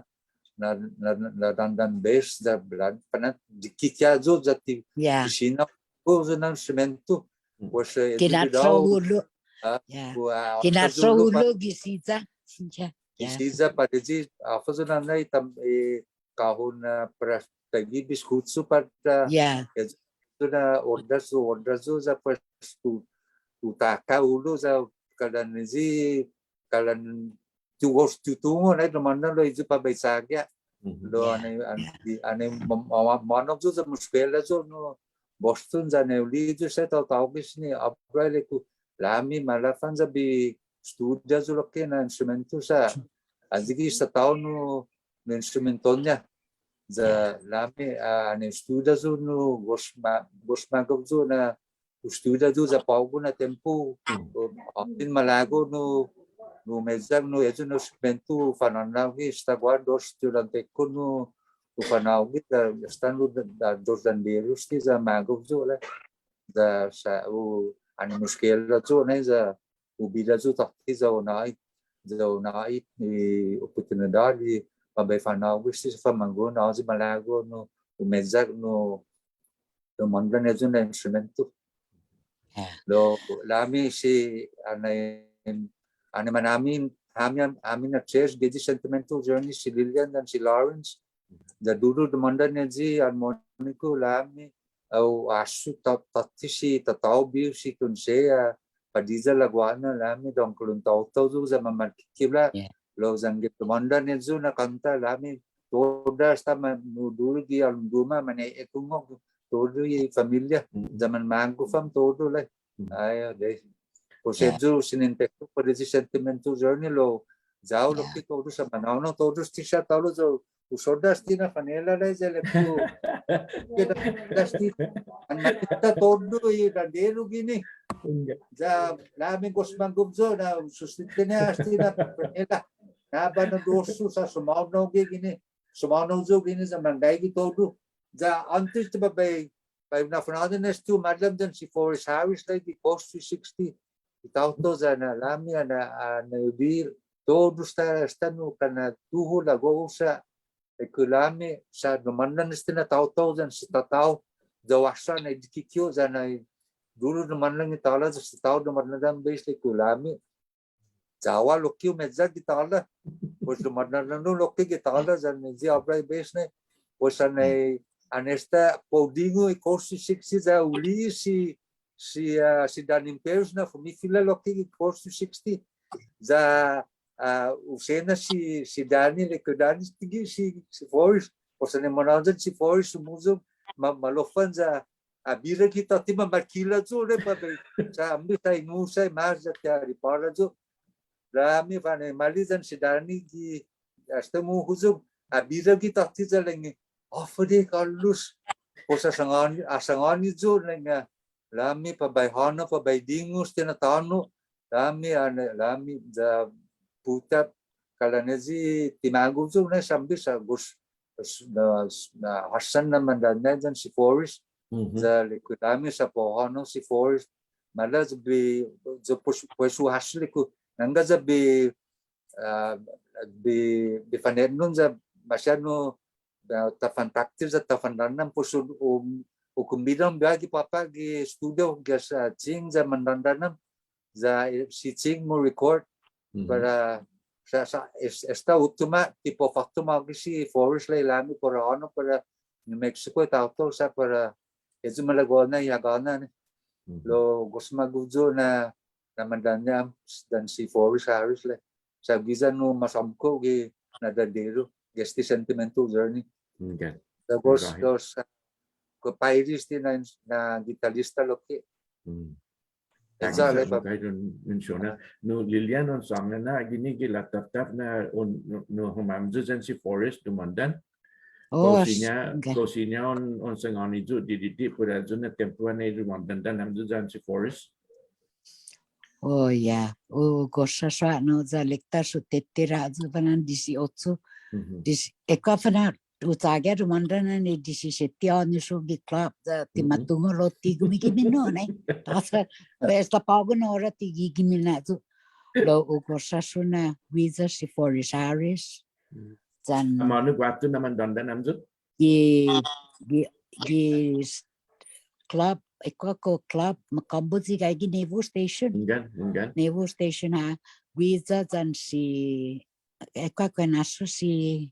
na, na, na, na dandan bass, ya, bla, på'go, dikike' yu', ya ti, ti siña, kao yu' na instrumento. Pues, eh, ti na'saolu'lo'. Ah, ya. Ti na'saolu'lo' gi siha. Ya. Gi siha, para eyi, håfa yu' na, na, i tam-, eh, kahon na para taiguihi biskutu para, ya, eh, yu' na ordas yu', ordas yu', ya, pues, tu, tu taka' hulo', ya, kalan eyi, kalan ti hu gos ti hu tungo' nai dumåndan lao eyi para bai chagi ha'. Lao annai, an-, annai ma-, ma-, ma-, månu yu' ya umeskuela yu' nu Boston ya annai hu li'e' yu' sa' taotao gi siña, ayu ilek-hu lami malafan ya bai estudia yu' lokkue' na instrumento sa' eyi gi si tatå-hu nu, nu instrumento-ña. Ya lami, ah, annai estudia yu' nu gos ma-, gos magof yu' na estudia yu' ya på'go na tiempo, eh, åntes malago' nu, nu umeyak nu eyi nu instrumento fa'nå'na'gue esta guaha dos estudiånte-ku nu, hu fa'nå'gue ya, ya esta nu da, da, dos danderu este ya magof yu' lai. Ya sa' hu, annai hu eskuela yu' nai ya hu bira yu' tåtte ya hu nå'i, ya hu nå'i i oportunidåt i para bai fa'nå'gue este sa' famagu'on, ya malago' nu umeyak nu, nu mandan ayu na instrumento. Lao, la'mi si, annai, annai manåmi, hami, hami na tres, gi i sentimental journey, si Lilian yan si Lawrence. Ya duru dumåndan ayu i armoniku, la'mi, au, hasso ta-, tåtte si tatå-hu bihu si kuensa, ah, Padilla Laguana, la'mi dångkolo un taotao yu' ya manmankikiu ha'. Lao yanggen dumåndan ayu na kånta, la'mi todu esta ma-, nu duru gi halom guma', mane'ekungok todu i familia, ya manmagof ham todu lai. Ai, adai. Pues ayu siniente-hu para i sentimental journey lao, ya-hu lokkue' todu sa' manhånao todu este siha ta'lo ya hu sodda' este na fanela lai ya ilek-hu. Keda este. An makita todu i danderu guini. Ya la'mi gos magof yu' na sustentene este na fanela. Na bana dos yu' sa' sumånao gi guini. Sumånao yu' guini ya manggaige todu. Ya åntes ti bai, bai na'funhåyan este humålom yan si Forrest Harris lai gi Coast three sixty. I taotao ya na la'mi, annai, annai hu bira todu esta, esta nu kana' tuhu lagosa. Ilek-hu la'mi sa' dumåndan este na taotao yan si tatå-hu. Ya hu hasso annai dikikiu ya annai duru dumåndan i tala ya si tatå-hu dumåndan ham bai, ilek-hu la'mi. Ya-hu lokkue' umeyak gi tala. Pues dumåndan nu lokkue' gi tala yan i obra i bes nai. Pues annai, annai esta para u dingu i Coast three sixty ya hu li'e' si, si, ah, si Danny Imperius na fumifila lokkue' gi Coast three sixty. Ya, ah, hu siña si, si Danny, ilek-hu Danny, ti gi si, si Forrest. Pues annai munhåyan si Forrest humuyong, ma-, malofan ya, ah, bira gi tåtte, mamarkila yu' re para bai, sa' ambe sa' inusa i mas ya ti ha ripåra yu'. La'mi fanmaila' yan si Danny gi, esta humuyong, ah, bira gi tåtte ya ilek-ña, "Håfa Adai, Carlos." Pues ha sangåni, ha sangåni yu' ilek-ña, la'mi para bai hånao, para bai dingu este na tåno'. La'mi, annai, la'mi ya put up, kalan ayu i ti magof yu' nai sa' ambe sa' gos, na, na håssan na mandanña' yan si Forrest. Ya ilek-hu la'mi sa' para u hånao si Forrest. Maila' ya bai, ya pues, pues hu hasso ilek-hu. Nangga ya bai, ah, bai, bai fanetnon ya maseha nu, ah, ta fanpractice ya ta fandandan, pues hu, hu, hu kombida ham biahi gi påpa' gi studio, gi, ah, Ching ya mandandan ham. Ya, eh, si Ching mu record. Para sa', sa', es-, esta uttimo, ti para u fåtto magi si Forrest lai la'mi para u hånao para New Mexico i taotao sa' para ayu malago'-ña i hagå-ña nai. Lao gos magof yu' na, na mandanña' yan si Forrest Harris lai. Sa' guiya nu mås åmko' gi na danderu gi este sentimental journey. Sa' gos, gos, ah, kao Pairis ti na, na gitarista lokkue'. Exactly. Sa' un mensiona. Nu Lilian, un sångan na guini gi lataftaf na un, nu, nu hamyo yan si Forrest dumåndan. Oh, kao siña, kao siña un, un sangåni yu' didide' put ayu na tiempo annai dumåndan hamyo yan si Forrest. Oh, ya. Oh, gosa sa' no ya ilek-ta hu tetera' yu' fana'an disiocho. Dis-, ekua' fana'an hu chagi dumåndan annai disisiete åños yu' gi club ya ti matungo' lao ti gimigimi no nai. Tåya', pues ta på'go na ora ti gimigimi na yu'. Lao hu gosa yu' na guiya si Forrest Harris. Yan. Amånu guatu na mandåndan hamyo? Gi, gi, gi s-, club, ekua' kao club, makombo' yu' gaige gi Naval Station. Hunggan, hunggan. Naval Station ha', guiya yan si ekua' kao enao yu' si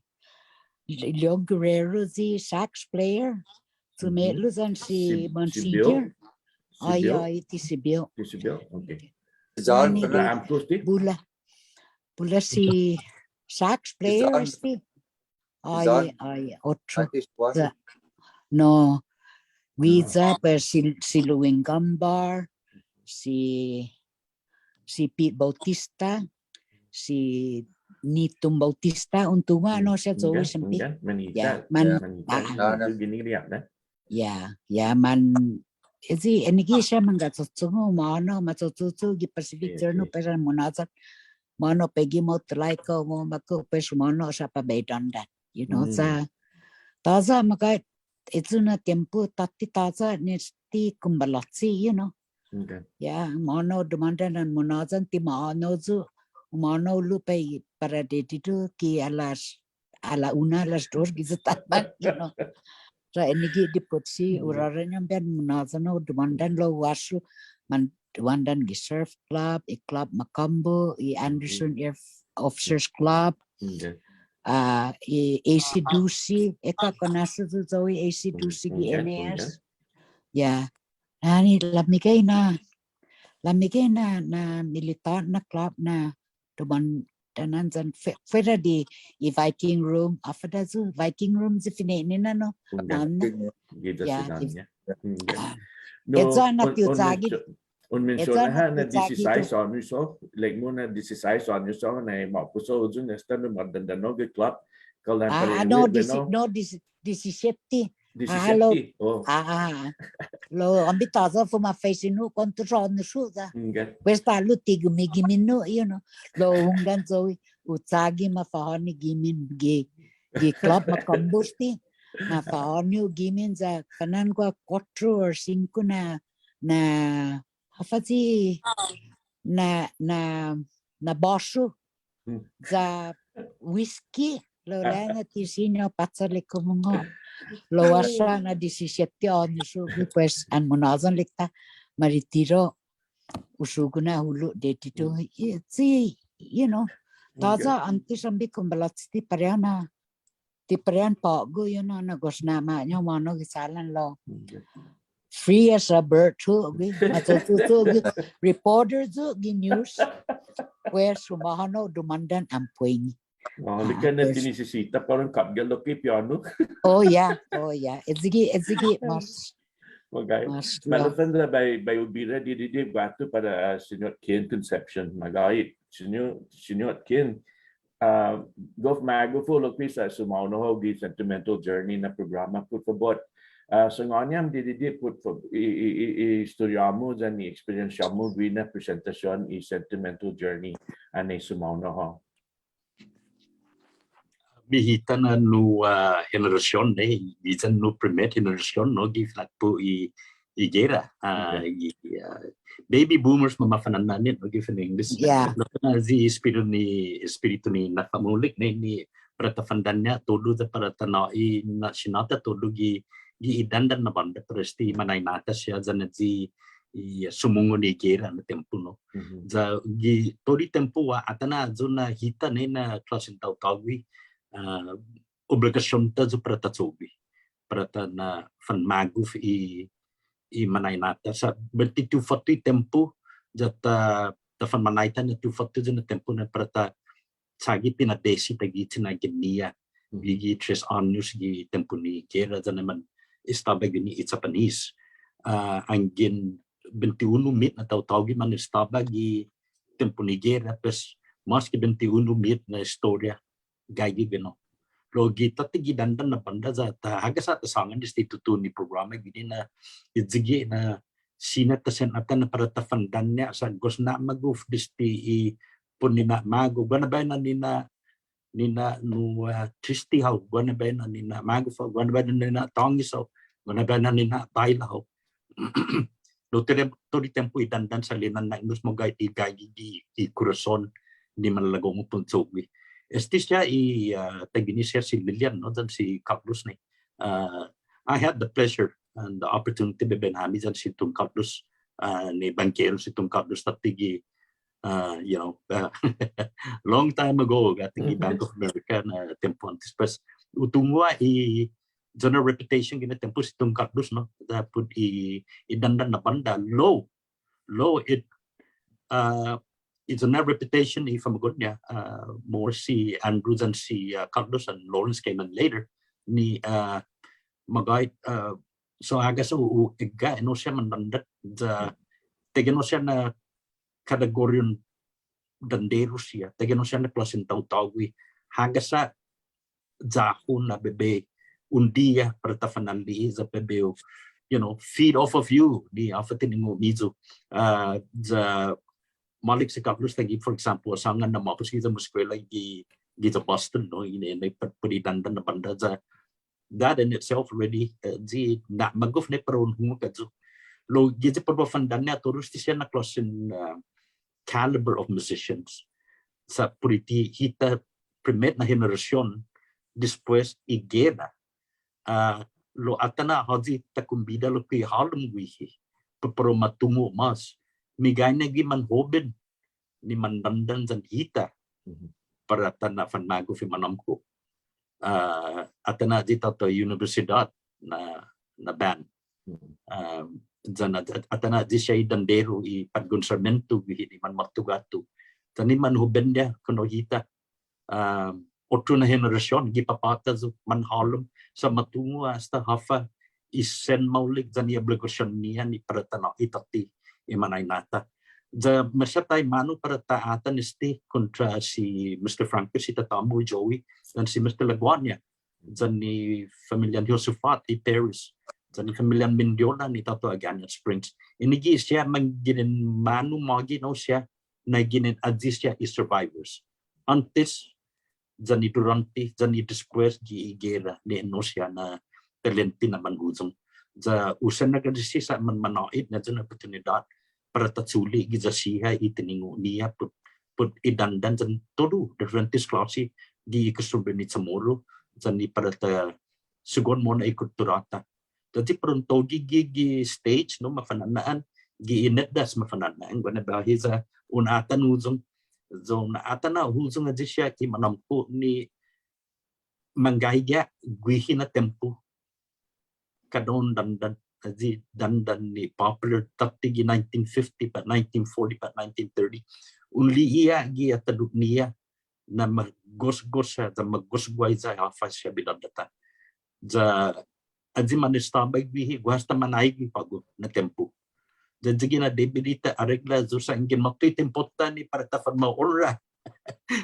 Leon Guerrero, i sax player. Tume'lu yan si Monsignor. Ai, ai, ti si Bill. Ti si Bill, okay. Bula, bula si sax player este. Ai, ai, otro. No, guiya, pues si, si Louie Gumbar, si si Pete Bautista, si Nitum Bautista, un tungo' no siha, so siempre. Ya, man, ya, ya, man, eni gi siha mangga cho'cho'gue, mo'na, ma cho'cho'gue gi Pacific Journal, pero mo'na sa', mo'na pegge' motulaika, mo mako, pues mo'na sa' para bai dåndan. You know, sa', Tåya' meggai, este na tiempo tåtte tåya' ni este kumbalachi, you know. Okay. Ya, humånao dumåndan na munhåyan ti humånao yu', humånao lupe para dededu ki a las, a la una, a las dos, giya Tåtban, you know. Sa' enague' dipotsi, uraran yan biahi munhåyan hao dumåndan lao hu hasso, man dumåndan gi Surf Club, i Club Mocambo, i Anderson Air F-, Officers Club, ah, i A C Dusi, eka konåsi yu' i A C Dusi gi N A S. Ya. Nai, lameggai na, lameggai na, na militant na club na dumåndan yan fue-, fuera di i Viking Room, håfa yu', Viking Room, si fine'nina, no? Ya, i-, ah, esta na ti hu chagi. Un mensiona ha' na disisais åños hao, like, mo'na disisais åños hao na ma'pos hao yu' esta na mandandan hao gi club, kalan, ah, no, disi-, no, disi-, disisiette. Ah, lao, disisiette. Oh. Ah, ah. Lao, åmbre, tåya' fumafaisen yu' kuåntos åños yu' ya. Pues ta'lo ti gimi-gimen yu', you know. Lao hunggan yu' hu chagi mafa'håni gimen gi, gi Club Mocambo este. Mafa'håni hu gimen ya kalan guaha kuåttro or singko na na, håfa i, na, na, na båsu. Ya whisky, lao, lao na ti siña påcha lokkue' mungnga. Lao, esta na disisiette åños yu', pues, an munhåyan ilek-ta, ma retiro, hu sugo na hulo' dededu. Si, you know, tåya' åntes, åmbre, kumbalachi ti parehu na ti parehu på'go, you know, na gos na'mañao humånao gi chalan lao. Free as a bird yu' gi. Macho'cho' yu' gi. Reporter yu' gi news. Pues, humånao dumåndan ampuengi. Oh, ilek-ña na ti nisisita para un kapga lokkue' piånu. Oh, yeah. Oh, yeah. Este gi, este gi mås. Okay. Mås, yeah. Maolek na bai, bai hu bira didide' guatu para, ah, Siñot Ken Concepcion. Magåhet, Siñot, Siñot Ken. Ah, gof magof yu' lokkue' sa' sumaonao hao gi Sentimental Journey na programa, put fabot. Ah, sangåni ham didide', put fabot, i, i, i, i estoria-mu yan i experience-mu guihi na presentasion i Sentimental Journey anai sumaonao hao. Bai hita na nu, ah, henerasion, eh, giya nu primet henerasion, no, gi finakpo' i, i gera, ah, i, ah, baby boomers, mamafana'an nai, no, gi fino' English. Yeah. Lao na i espiritu ni, espiritu ni na'fa'maolek, ni, ni para ta fandanña' todu ya para ta nå'i na siña ta todu gi, gi i dandan na bånda para este mañaina-ta siha yan i, i sumungon i gera na tiempo, no. Ya gi todu i tiempo ha atan ayu na hita nai na klåsen taotågue, ah, obligasion-ta ayu para ta cho'gue, para ta na'fanmagof i, i mañaina-ta. Sa' buente ti hu fåtto i tiempo, ya ta, ta fanmañaina-ta na ti hu fåtto ayu na tiempo na para ta chagi pinadesi taiguihi na giniha. Gi, gi tres åños gi tiempo ni gera yan i man estaba guini i Japanese. Ah, anggen bente unu mit na taotågue man estaba gi tiempo ni gera, pues, mås ki bente unu mit na estoria gaige guini. Lao gi tåtte gi dandan na bånda ya ta hagas ha' ta sångan este tutuhon i programa guini na, i sigi na siña ta sen atan na para ta fandanña' sa' gos na'magof este i pon ni na'magof, guaha na biahi na ni na, ni na nu, ah, triste hao, guaha na biahi na ni na'magof hao, guaha na biahi na ni na'tånges hao, guaha na biahi na ni na'taila hao. Lao todu i tiempo i dandan sa' lina'la' nu, magåhet i gaige gi, i kurason ni manlågu pon cho'gue. Este siha i, ah, taiguini siha si Lilian, no, yan si Carlos nai. Ah, I had the pleasure and the opportunity bai bai na'hami yan si Tun Carlos, ah, ni bangkero si Tun Carlos tåtte gi, ah, you know, ah, long time ago, guatu gi Bank of America na tiempo åntes, pues, hu tungo' i, i, i reputation guihi na tiempo si Tun Carlos, no, ya put i, i dandan na bånda, lao, lao it, ah, it's a reputation i famagu'on-ña, ah, more si Andrew yan si, ah, Carlos and Lawrence came in later, ni, ah, magåhet, ah, so hagas ha' hu, hu egga' enao siha mandåndan, ya, taiguenao siha na kategorian danderu siha, taiguenao siha na klåsen taotågue, hagas ha' ya-hu na bai bai un diha para ta fanali'e' ya bai bai, you know, feed off of you, ni håfa tiningo'-miyu. Ah, ya maolek si Carlos taiguihi, for example, sångan na ma'pos guiya umeskuela gi, giya Boston, no, i, i, put i dandan na bånda ya that in itself already, uh, i na'magof ni para un hungok ayu. Lao, gi i para u fandanña' todu este siha na klåsen, uh, caliber of musicians. Sa' put i hita primet na henerasion despues i gera. Ah, lao atan ha' håyi ta kombida lokkue' hålom guihi. Pu-, para u ma tungo' mås. Meggaiña gi manhoben ni mandåndan yan hita. Mhm. Para ta na'fanmagof i manåmko'. Ah, atan ha' i taotao Universidåt na, na band. Mhm. Ah, yan a-, a-, atan ha' i siha i danderu i patgon Sarmiento guihi ni manmåtto guatu. Yan i manhoben-ña kinu hita. Ah, otro na henerasion, gi papa-ta yu' manhålom, sa' ma tungo' asta håfa i sen maolek yan i obligasion-ñiha ni para ta nå'i tåtte i mañaina-ta. Ya maseha taimanu para ta atan este kontra si Mister Franco, si tatå-mu Joey, yan si Mister Laguaña, yan i familian Josephat i Perez, yan i familian Mendiola ni taotao Agana Springs. Ini gi siha mangginen manu mågi na siha, na ginen ayu siha i survivors. Åntes, yan i durånte, yan i despues gi i gera, ni ennao siha na talente na manhuyong. Ya hu sen agradesi sa' man, man nå'i na ayu na oportunidåt para ta chule' giya siha i tiningo'-ñiha put, put i dandan yan todu diferentes klåsi gi i kostumbren i Chamorro, yan i para ta sugon mo'na i kuttura-ta. Yan i para un tåyi gi, gi stage, no, mafana'na'an, gi inetdas mafana'na'an, guaha na biahi ya un atan huyong, ya un atan huyong ayu siha i manåmko' ni manggaige ha' guihi na tiempo. Kada un dandan, ayu dandan ni popular tåtte gi nineteen fifty pat nineteen forty pat nineteen thirty. Un li'e' ha' gi atadok-ñiha na magosgos ha', ya magosgos ha' håfa siha bidådå-ta. Ya ayu manestaba guihi, guaha esta man aigue på'go na tiempo. Ya ayu gi na debi di ta aregla, ya sa' yanggen måtto i tiempo-ta ni para ta fanmaolek.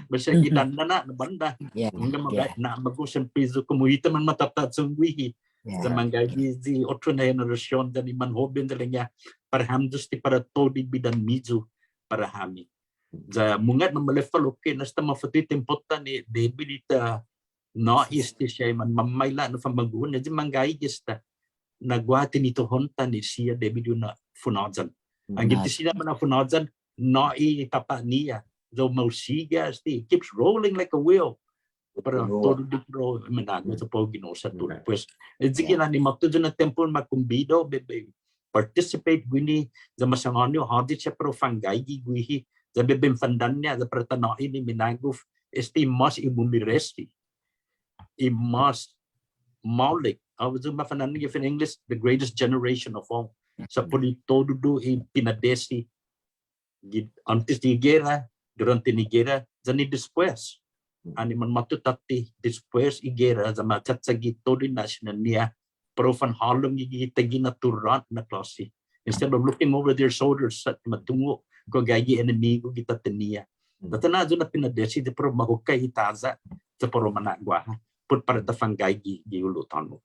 Maseha gi dandan ha' na bånda. Yeah, mungnga magåhet, yeah, na magåhet siempre yu' komu hita manmatåta'chong guihi. Yeah. Ya manggaige i otro na henerasion, yan i manhoben ya ilek-ña, para hamyo este para todu i bidan-miyu para hami. Ya mungnga na malefa lokkue' na esta mafåtto i tiempo-ta ni debi di ta nå'i este siha i manmamaila' na famagu'on, ya ayu manggaige esta na guaha tinituhon-ta ni siha debi di u na'funhåyan. Anggen ti siña mana'funhåyan, nå'i i papa'-ñiha. Ya u mausigi este, it keeps rolling like a wheel. Para todu i pro, menagu sa' på'go ginen sa' todu. Pues, ayu gi na ni måtto ayu na tiempo ma kombida yu' bai, bai participate guini, ya ma sangåni yu' håyi siha para u fanggaige guihi, ya bai, bai in fandanña', ya para ta nå'i ni minagof este i mås i mumeresi, i mås maolek. Håfa ayu ma fandanña' gi fino' English, the greatest generation of all. Sa' put i todu i pinadesi gi åntes di gera, durånte ni gera, yan i despues. Annai manmåtto tåtte, despues i gera, ya ma chachagi todu i na'siñan-ñiha, para u fanhålom gi, gi taiguini na turåt na klåsi. Instead of looking over their shoulders, sa' ma tungo' kao gaige enemigu gi tåtte-ñiha. Tåtte na ayu na pinadesi, ya para u ma hukka' i tåya', ya para u ma na'guaha, put para ta fanggaige gi hulo' tåno'.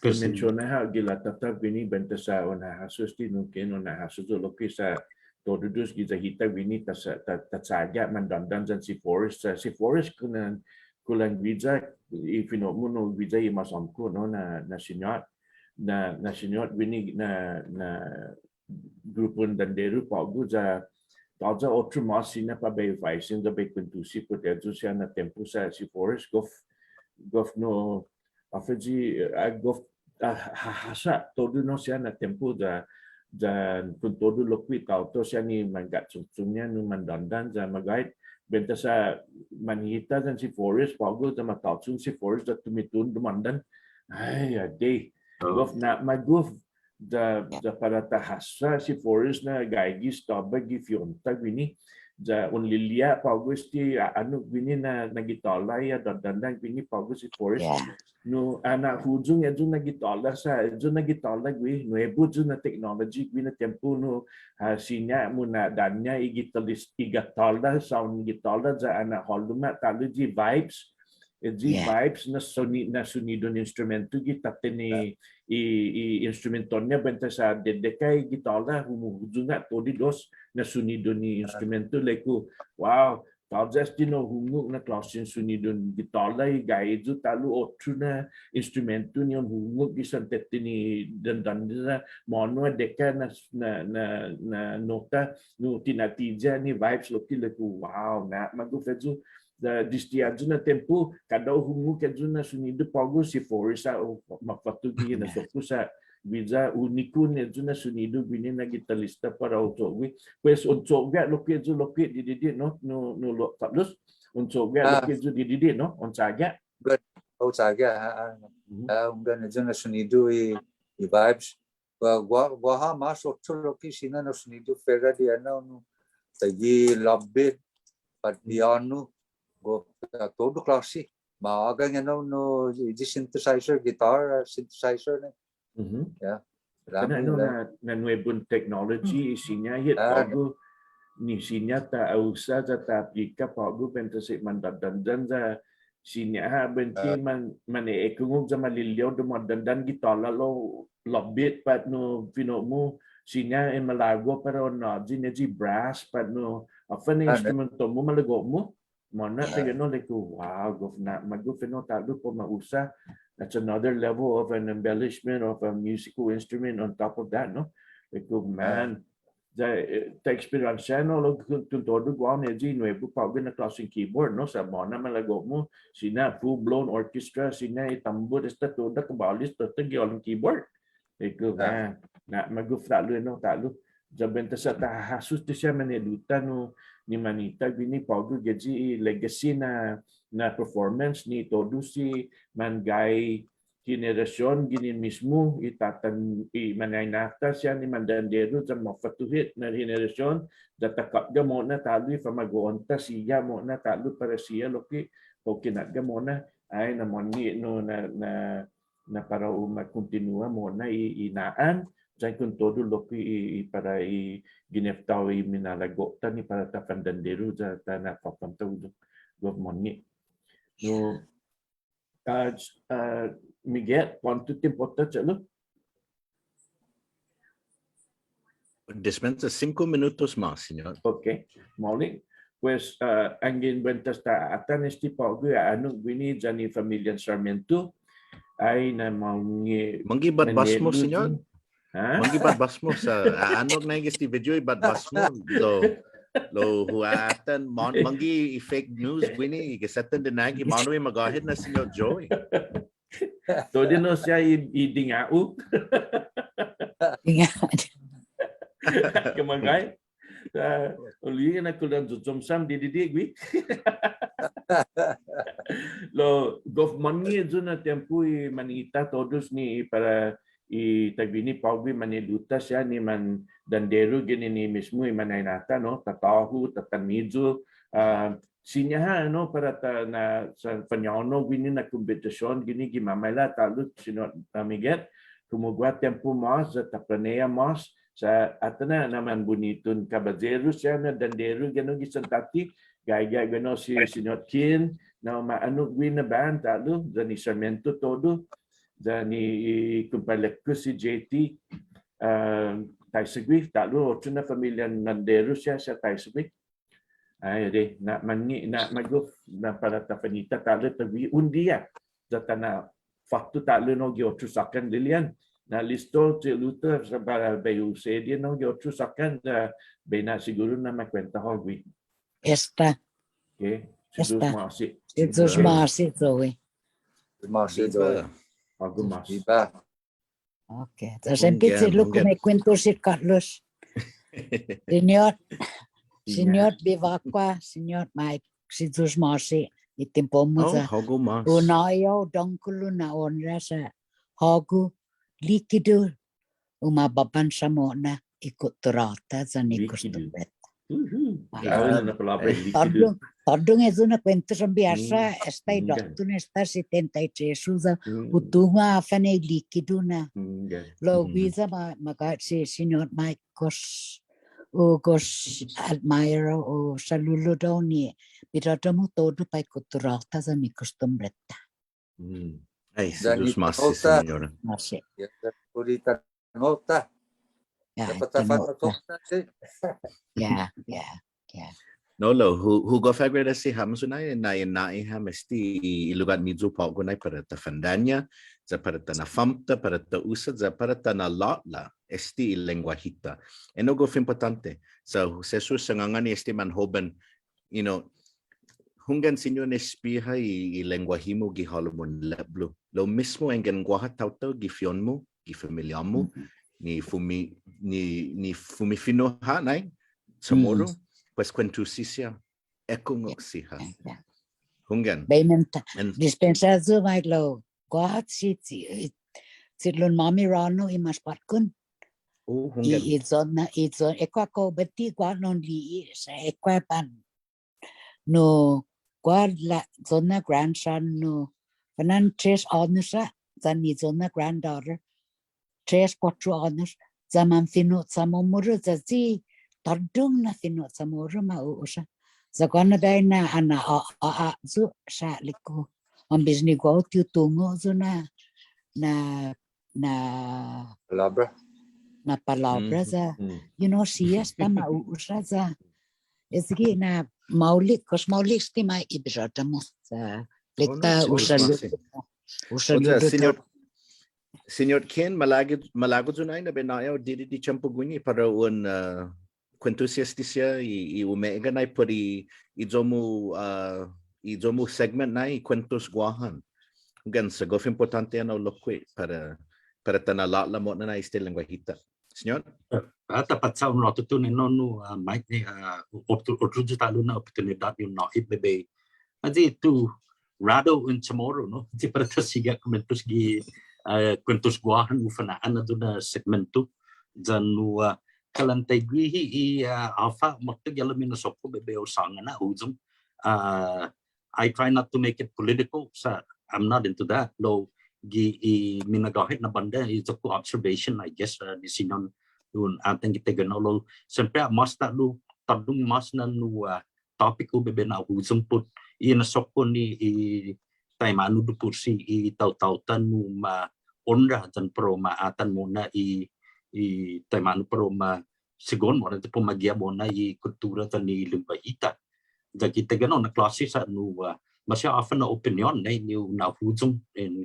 Pues, mensiona hao gi la tåta guini, buente sa' un hahasso este, nungken un hahasso yu' lokkue' sa' todu dos giya hita guini ta sa', ta, ta chåga' mandåndan yan si Forrest, sa' si Forrest kulan, kulan guiya, i fino'-mu no guiya i mas åmko', no, na, na siñot, na, na siñot guini na, na grupon danderu på'go ya, tåya' otro mås siña para bai faisen ya bai kuentusi put ayu siha na tiempo sa' si Forrest gof, gof no, håfa ayu, ah, gof, ah, ha, ha, sa' todu no siha na tiempo ya, ya kon todu lokkue' taotao siha ni mangga'chongchong-ña nu mandåndan ya magåhet, buente sa' manhita yan si Forrest på'go ya ma tå'chong si Forrest ya tumitun dumåndan. Ai, adei. Oh. Gof na'magof, ya, ya para ta hasso si Forrest na gaige estaba gi fi'on-ta guini. Ya un li'e' på'go este, a, annok guini na, na gitåla ya dådandan guini på'go si Forrest. Yeah. Nu, annai huyong ayu na gitåla sa', ayu na gitåla gui', nuebu ayu na technology gui' na tiempo nu, ah, siña muna'dåña' i gitalis-, i gitåla, sound gitåla, ya annai hålom ha' ta'lo i vibes, Ayu i vibes na soni-, na sonido ni instrumento gi tåtte ni i, i instrumento-ña buente sa' dedeka i gitåla, humuhuyong ha' todu i dos na sonido ni instrumento, ilek-hu, wow, Tåya' este na hu hungok na klåsen sonidu gitåla i gai eyu ta'lo, otro na instrumento ni un hungok gi santetton i dandån-ña, månu adeka na, na, na, na nota, no tinatiyi ni vibes lokkue', ilek-hu, wow, na'magof eyu. Ya, desde ayu na tiempo, kada hu hungok eyu na sonidu på'go si Forrest ha' u mafåtto gi na, yeah, cho'gue sa' guiya uniku ni eyu na sonidu guini na gitarista para u cho'gue. Pues un cho'gue lokkue' eyu lokkue' didide', no, no, no, lo, Carlos. Un cho'gue, ah, lokkue' eyu didide', no, un cho'gue. Hunggan, un cho'gue, ah, ah. Mhm. Ah, hunggan eyu na sonidu i, i vibes. Gua-, gua-, guaha mas otro lokkue' siña na sonidu fuera di enao, no. Taiguihi love beat, pat, mm, piano, gua-, todu klåsi. Ma'ågang enao, no, i synthesizer, guitar, ah, synthesizer, no. Mhm. Ya. Kana' no na, na nuebon technology, i siña hit, ah, på'go, ni siña ta usa ya ta aplika på'go, buente si mandådandan ya siña ha', buente, ah, man, man ekungok ya malili'e' du mandådandan gi tåla' lao, lao bit pat nu fino'-mu, siña en malago' para un nå'yi ni eyi brass pat nu, håfa na, ah, instrumento-mu malago'-mu. Mo'na, yeah, taiguenao ilek-hu, wow, gof na'magof enao ta'lo para u ma usa. That's another level of an embellishment of a musical instrument on top of that, no? Ilek-hu, yeah, man, ya, eh, ta experience enao lao kon, kon todu guaha ni eyi nuebu på'go na klåsen keyboard, no? Sa' mo'na malago'-mu, siña full blown orchestra, siña i tambor esta todu kabåles, todu gi hålom keyboard. Ilek-hu, yeah, ah, na'magof ta'lo enao ta'lo. Ya buente sa' ta hahasso este siha mañe'lu-ta nu ni manita guini på'go gi eyi i legacy na, na performance ni todu si manggai henerasion guini mismo i tatan i mañaina-ta siha ni mandanderu ya mafåtto hit na henerasion ya ta kåtga mo'na ta'lo i famagu'on-ta siha mo'na ta'lo para siha lokkue' para u kinatga mo'na ai na månnge' nu na, na, na para u ma kontinua mo'na i, i na'an, yan kon todu lokkue' i, i para i gineftao i minalago'-ta ni para ta fandanderu ya ta na'fåfan todu. Gof månnge'. Nu, ah, ah, Miget, kuånto tiempo-ta che'lu? Dispensa, singko minutos mås, siñot. Okay, maolek. Pues, ah, anggen buente esta atan este på'go i a'annok guini yan i familian Sarmiento. Ai na månnge'. Mångge' bat bås-mu, siñot? Ha? Mångge' bat bås-mu sa' a'annok nai gi este video i bat bås-mu. Lao, lao hu a'atan, mång-, mångge' i fake news guini, i gi setten di nai gi månu i magåhet na siñot Joey. Todu enao siha i, i dinga-hu. Dinga-hu. Kemanggai. Ah, uli na kulan jojom sam didide' gui'. Lao, gof månnge' eyu na tiempo i manita todus ni para i taiguini på'go i mañe'lu-ta siha ni mandanderu guini ni mismo i mañaina-ta, no? Tatå-hu, tatan-miyu, ah, siña ha', no, para ta na, sa' fañånao guini na kompetision guini gi mamaila' ta'lo, siñot Miget, komu guaha tiempo mås, sa' ta planea mås, sa' atan na manbunitu na kabayeru siha na danderu guini gi santåtte, gaige guenao si siñot Kin, na ma a'annok guini na band ta'lo, yan i Sarmiento todu, yan i kumpadre-ku si J T, ah, Taisagui, ta'lo otro na familian danderu siha, siha Taisagui. Ai, adai, na'månnge', na'magof, na para ta fanita ta'lo ta guihi un diha. Ya ta na'fåtto ta'lo enao gi otro såkkan, Lilian. Na listo che'lu-ta sa' para bai hu sedi enao gi otro såkkan, ya bai na'siguru na ma kuenta hao gui'. Esta. Okay. Si Yu'os ma'åse'. Si Yu'os ma'åse', Joey. Ma'åse', Joey. Hågu mås. Biba. Okay. Entonces, hunggan, empieza lokkue' hunggan. Me kuentos si Carlos. Siñot, siñot Bevacqua, siñot Mike, si Yu'os ma'åse' i tiempo-mu. Oh, ya. Hågu mås. Hu nå'i hao dångkolo na onra sa' hågu likidu u ma babånsa mo'na i kutturå-ta yan i kostumbre-ta. Uhu. Ai, ai. Ai, na palåbra likidu. Tåddong, tåddong eyu na kuentos sa' biåsa, esta i dåktu-ña esta setenta y tres ya hu tungo' håfa na i likidu-ña. Lao guiya ma, magåhet si Siñot Mike, gof, hu gof admire, hu saludu hao ni bidådå-mu todu para i kutturå-ta yan i kostumbre-ta. Mm. Ai, si Yu'os ma'åse', siñora. Ma'åse'. Ya, put i tano'-ta. Ya, ya, put i tano'-ta. Ya, ya, ya. No, lao, hu-, hu gof agradesi hamyo nai, nai, nai ham este i, i lugåt-miyu på'go nai para ta fandaña', ya para ta na'famta', para ta usa, ya para ta na'lå'la' este i lengguahi-ta. Enao gof impottånte. Sa' sesso sangångani este manhoben, you know, hunggan siña un espiha i, i lengguahi-mu gi halom un lepblo. Lao mismo yanggen guaha taotao gi fi'on-mu, gi familiå-mu, ni fumi-, ni, ni fumifino' ha' nai, CHamoru, pues kuentusi siha, ekungok siha. Hunggan. Bai menta. Dispensa yu' mai lao, guaha si, si, si lun-måmi rånu i mas påtkun. Oh, hunggan. I, i yonna, i yonna, ekua' kao bati guaha nu un li'e' sa' ekua' pan. Nu guaha la-, yonna grandson nu, fanan tres åños ha', yan i yonna granddaughter, tres, kuåttro åños, ya manfino' CHamoru, ya i tåddong na fino' CHamoru ma u'usa. Ya guaha na biahi na ana a, a, a, yu' sa' ilek-hu. Om business guåhu ti hu tungo' yu' na, na na palåbra. Na palåbra sa', you know, siha esta ma u'usa sa'. Este ki na maolek, kos maolek este ma i bidådå-mu sa'. Ilek-ta usa lu-, usa lu-, siñot, Siñot Ken, malago', malago' yu' nai na bai nå'i hao didide' i tiempo guini para un, uh, kuentusi este siha i, i ume'ga nai put i, i iyo-mu, uh, i iyo-mu segment nai, Kuentos Guåhan. Hunggan sa' gof impottånte enao lokkue' para, para ta na'lå'la' mo'na nai este lengguahi-ta. Siñot? Eh, atan para un råtu ni no, no, ah, Mike ni, ah, otro, otro yu' ta'lo na oportunidåt ni no, i bebe. Ayu tu rado un CHamoru, no? Ayu para ta sigi kumuentos gi, eh, Kuentos Guåhan, u fana'an ayu na segmentu. Yan nu, ah, kalan taiguihi i, ah, håfa måtto gi halom i hinasson-ku bebe hu sångan na huyong. Ah, I try not to make it political, sa' I'm not into that. Lao gi i minagåhet na bånda, i iyo-ku observation, I guess, uh, ni siña un atan gi taiguenao lao. Siempre, mas ta'lo, tåddong mas na nu, uh, topic-hu bebe na huyong put i hinasson-ku ni i taimanu dipotsi i taotao-ta nu ma onra yan para u ma atan mo'na i, i taimanu para u ma sigi mo'na yan para u ma giha mo'na i kuttura yan i lengguahi-ta. Ya gi taiguenao na klåsi sa' nu, ah, maseha håfa na opinion nai ni u na'huyong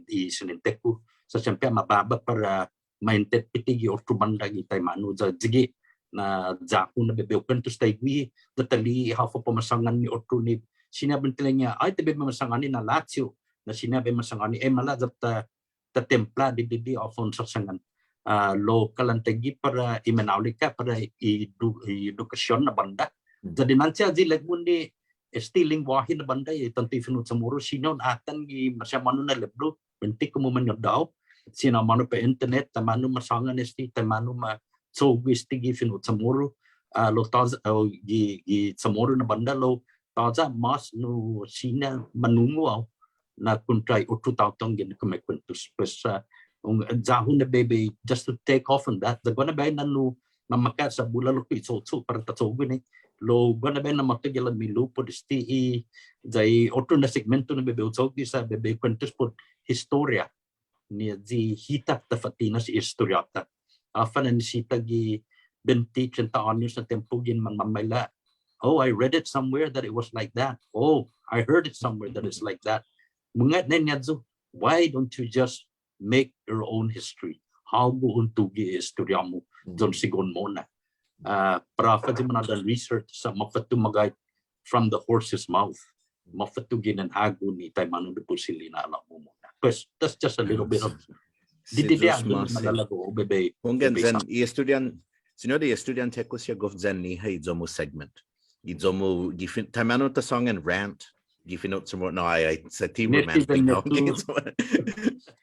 i siniente-ku. Sa' siempre ma baba para ma intendibete gi otro bånda gi taimanu ya sigi na ya-hu na bebe hu kuentos taiguihi, ya ta li'e' håfa para u ma sångan ni otro ni siña bai tilengguahi, ai, ta bai ma sångan ni na lachi yu', na siña bai ma sångan ni, eh, maila' ya ta ta templa didide' håfa un såsangan. Ah, lao kalan taiguihi para i minaolek ha' para i edu-, i edukasion na bånda. Hmm. Ya i mancha ayu ilek-mu ni este lengguahi na bånda, i tånto i fino' CHamoru, siña un atan gi maseha månu na lepblo, buente komu mañodda' hao. Siña månu pa internet, taimanu ma sångan este, taimanu ma cho'gue este gi fino' CHamoru, ah, lao tåya', ah, gi, gi CHamoru na bånda lao tåya' mas nu siña manungo' hao na kontra i otro taotao yanggen kume'kuentos. Pues, ah, un, ya-hu na bebe, just to take off on that, ya guaha na biahi na nu mamakkat sa' bula lokkue' i che'cho' para ta cho'gue nai. Lao guaha na biahi na måtto gi halom i lupot este i, ya i otro na segmentu na bebe hu cho'gue sa' bebe kuentos put historia. Ni ayu i hita ta fa'tinas i historiå-ta. Håfa na nisisita gi bente, trenta åños na tiempo yanggen manmamaila'. Oh, I read it somewhere that it was like that. Oh, I heard it somewhere that it's like that. Mungnga nai ni ayu, why don't you just make your own history? Hågu un tuge' i historiå-mu, yan sigi mo'na. Ah, para håfa ayu i mana'an research sa' måfatto magåhet from the horse's mouth. Måfatto ginen hågu ni taimanu dipotsi lina'la'-mu mo'na. Pues, that's just a little bit of, didide' hågu ni malalago' bebe. Hunggan, yan i estudian-, siñot, i estudiante-ku siha gof yan-ñiha i iyo-mu segment. I iyo-mu, gi fin-, taimanu ta sångan rant, gi fino' CHamoru, no, ai, ai, sa' ti romantic, no?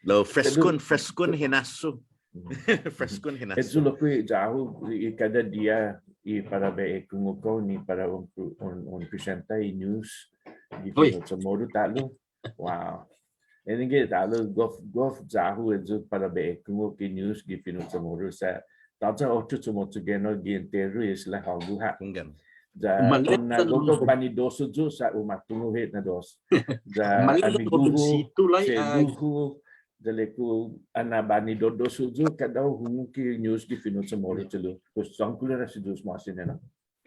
Lao freskon, freskon hinasso. Freskon hinasso. Ayu lokkue' ya-hu i kada diha i para bai ekungok hao ni para un, un, un presenta i news gi fino' CHamoru ta'lo. Wow. Yanggen ta'lo gof, gof ya-hu ayu para bai ekungok i news gi fino' CHamoru sa' tåya' otro chumocho'gue enao gi enteru isla hågu ha'. Hunggan. Ya, maila' un na gof banidosu yu' sa' u ma tungo' hit na dos. Ya, maila' amigu-hu, che'lu-hu, ya ilek-hu, anai banidodosu yu', kada hu hungok i news gi fino' CHamoru che'lu. Pues, sångkulu ra si Yu'os ma'åse' na.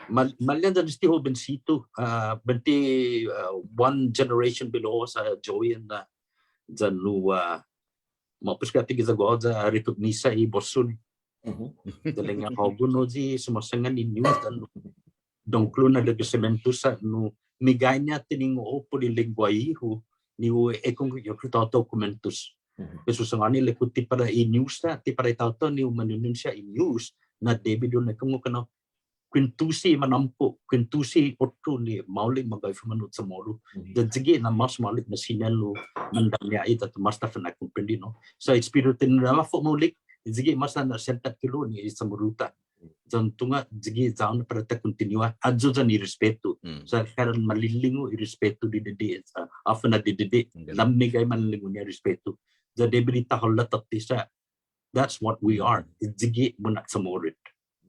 Mal-, maila' yan este hobensito, ah, buente, ah, one generation below us, ah, Joey and, ah, yan nu, ah, ma'pos ka ti giya guåhu ya rekognisa i bos-hu ni. Mhm. Ilek-ña hågu nu i sumåsangan i news yan nu. Dångkolo na agradesimiento sa' nu meggaiña tiningo'-hu put i lengguahi-hu ni hu ekungok i taotao kuentos. Mhm. Pues hu sangåni ilek-hu ti para i news na, ti para i taotao ni u manununsia i news na debi di un ekungok na kuentusi manåmko', kuentusi otro ni maolek magåhet fumino' Chamoru. Mhm. Yan sigi na mås maolek na siña nu mandaña' i taotao mås ta fana'komprende, no? So, espiritu ni mafo'na maolek, sigi mås na sienta kilo ni i Chamoru-ta. Yan tungo' sigi ya-hu na para ta kontinua, ayu yan i respetu. Mm. Sa' kalan malilingu i respetu didide', sa' håfa na didide', okay, lameggai malilingu-ña respetu. Ya debi di ta hålla tåtte sa', that's what we are. Sigi muna'Chamoru.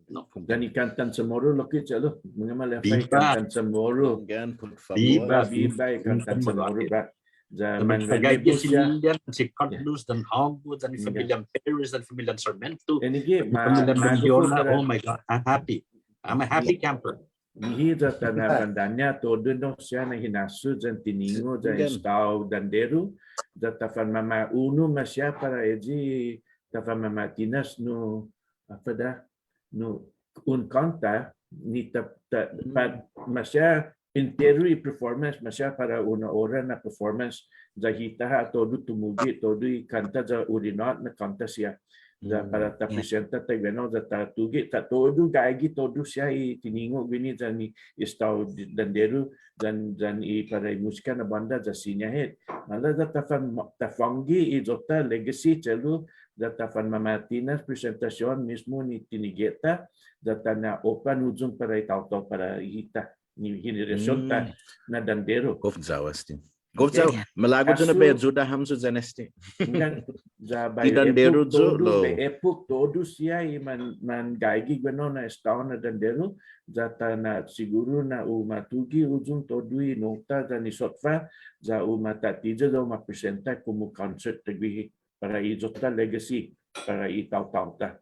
No. Yan i kåntan Chamoru lokkue' che'lu. Mungnga maleffa i kåntan Chamoru. Again, por favor. Biba, biba i kåntan Chamoru, biba. Ya manrenobo siha. Si Lilian, si Carlos, yan hågu, yan i familian Perez, yan i familian Sarmiento, yan i familian Mendiola. Oh my God, I'm happy. I'm a happy camper. Nihi ya ta na'fandanña' todu enao siha na hinasso yan tiningo' yan estao danderu, ya ta fanmama'unu maseha para eyi ta fanmama'tinas nu, håfa da, nu, un kånta, ni ta, ta, pa, maseha enteru i performance, maseha para una ora na performance, ya hita ha' todu tumuge', todu i kånta ya Urinot na kånta siha. Ya para ta presenta taiguenao, ya ta tuge', ta todu gaige todu siha i tiningo' guini yan i estao danderu, yan, yan i para i musika na bånda ya siña hit. Maila' ya ta fan, ta fångge' i iyo-ta legacy che'lu, ya ta fanmama'tinas presentasion mismo ni tinige'-ta, ya ta na'open huyong para i taotao para hita, ni henerasion-ta na danderu. Gof ya-hu este. Gof ya-hu, malago' yu' na bai ayuda hamyo yan este. Hunggan, ya bai e'epok todu, bai e'epok todu siha i man, manggaige guenao na estao na danderu, ya ta na'siguru na u matuge' huyong todu i nota yan i sotfa, ya u matatiyi ya u mapresenta komu concert taiguihi para i iyo-ta legacy, para i taotao-ta.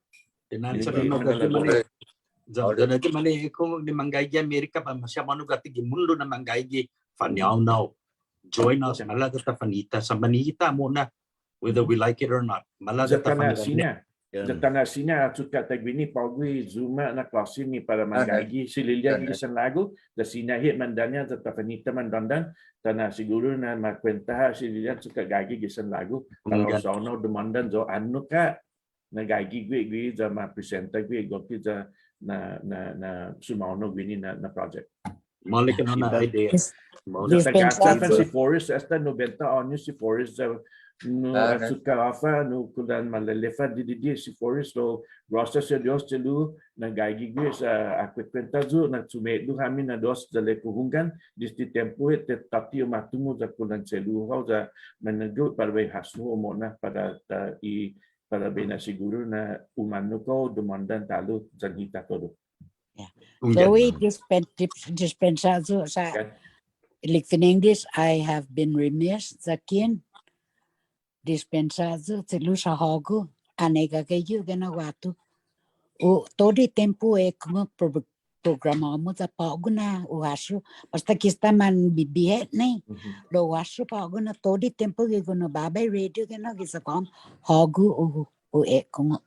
Yan, yan ayu manmanggaige Amerika, pa maseha månu guatu gi mundo na manggaige, fañaonao. Join us, maila' ya ta fanita, sa' manita mo'na, whether we like it or not. Maila' ya ta fanita. Ya ta na'siña, achokka' taiguini på'go i Zoom na klåsen ni para manggaige, si Lilian gi sanlagu, ya siña hit mandaña', ya ta fanita mandåndan, ta na'siguru na ma kuenta ha' si Lilian achokka' gaige gi sanlagu, para u sångan dumåndan ya annok ha' na gaige gue', gue' ya ma presenta gue', gof ya na, na, na sumåonao guini na, na project. Maolek na idea. Sa' dispensa. Si Forrest, asta nobenta åños si Forrest, ya, no, achokka' håfa, no, kulan maleleffa didide' si Forrest, lao, gracias a Dios, che'lu, na gaige gue', sa' ha kuekuenta yu', na chume'lu hami na dos ya ilek-hu hunggan, desde tiempo hit, tåtte u måttungo' ya kulan che'lu hao, ya maneggu' para bai hasso hao mo'na para ta i para bai na'siguru na u månu kao dumåndan ta'lo yan hita todu. Ya. Joey, dispen-, dis-, dispensa yu' sa', ilek-ña English, I have been remiss, sa' ken, dispensa yu', che'lu sa' hågu, annai gaige yu' guenao guatu. U, todu i tiempo ekungok pro-, programa-mu ya på'go na u hasso. Basta ki esta manbibi hit nai. Lao u hasso på'go na todu i tiempo gi guini baba i radio guenao giya Guam. Hågu u, u ekungok.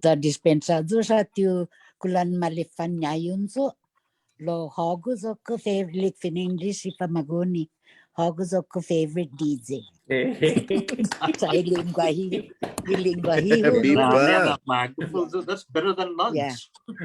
Ya dispensa yu' sa' ti u kulan maleffa ñaihon yu'. Lao hågu iyo-ku favorite, ilek-ña English i famagu'on. Hågu iyo-ku favorite D J. Sa' i lengguahi, i lengguahi. Biba. That's better than lunch. Yeah.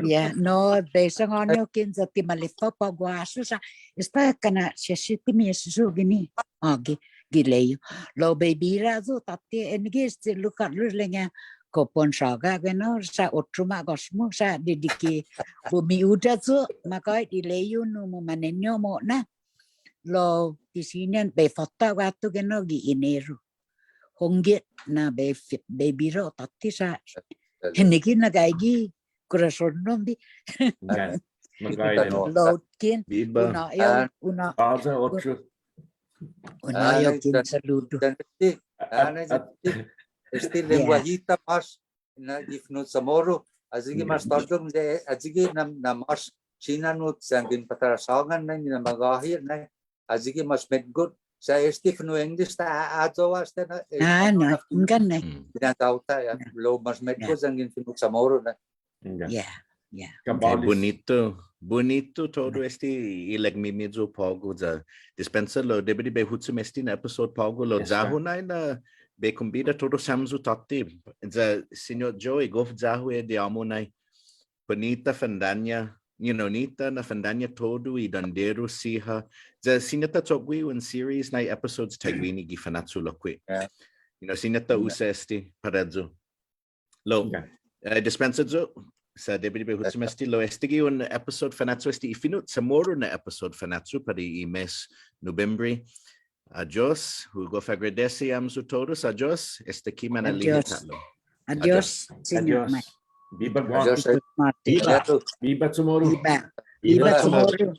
Yeah. No, bai sangåni hao ken ya ti maleffa på'go hasso sa'. Esta kana' siha siha ti mi hasso guini. Hågu, gi Leyyu. Lao bai bira yu' tåtte, ennague' este Luka Luz ilek-ña Kopon Såga guenao sa' otro ma gof-mu sa' didike' bumiuda yu' magåhet i Leyyu nu mumañeño mo'na. Lao ti siña bai fåtta guatu guenao gi Eneru. Hongge' na bai fi-, bai bira hao tåtte sa'. Ennague' na gaige korason-hu bi. Lao ken. Biba. Una, ya, una. Påsa otro. Una, ya ken saludu. Este, este lengguahi-ta mås na gi fino' Chamoru. Ayugue' mås tåddong de, ayugue' na, na mås Chinanu yanggen para ta sångan nai, ni na magåhet nai. Ayu gi mås metgot. Sa' este fino' English ta a, a, ayu este na, eh, Ah, no, hunggan nai. Mm. Ni na tåta, ya, Yeah. lao mås metgot Yeah. yanggen fino' Chamoru nai. Hunggan. Yeah, yeah. Kabåles. Bunitu, bunitu todu este ilek-miyu på'go ya. Dispensa lao, debi di bai huchom este na episode på'go lao Yes, sir. ya-hu nai na bai kombida todu hamyo tåtte. Ya, Siñot Joey, gof ya-hu i idea-mu nai. Put nihi ta fandaña', you know, nihi ta na fandaña' todu i dunderu siha. Ya siña ta cho'gue un series nai episodes taiguini gi Fanachu Lokkue'. Yeah. You know, siña ta Yeah. usa este para ayu. Lao, Okay. eh, dispensa yu', sa' debi di bai huchom este lao estague' un episode Fanachu este i fino' Chamoru na episode Fanachu para i mes Nobembre. Adios, hu gof agradesi hamyo todus. Adios, esta ki manali'e' Adios. ta'lo. Adios, Adios. Siñot Adios. Mike. Viva Guam. Adios, Viva, eh. Viva. Viva. Viva Chamoru. Viva. Viva Viva. Chamoru.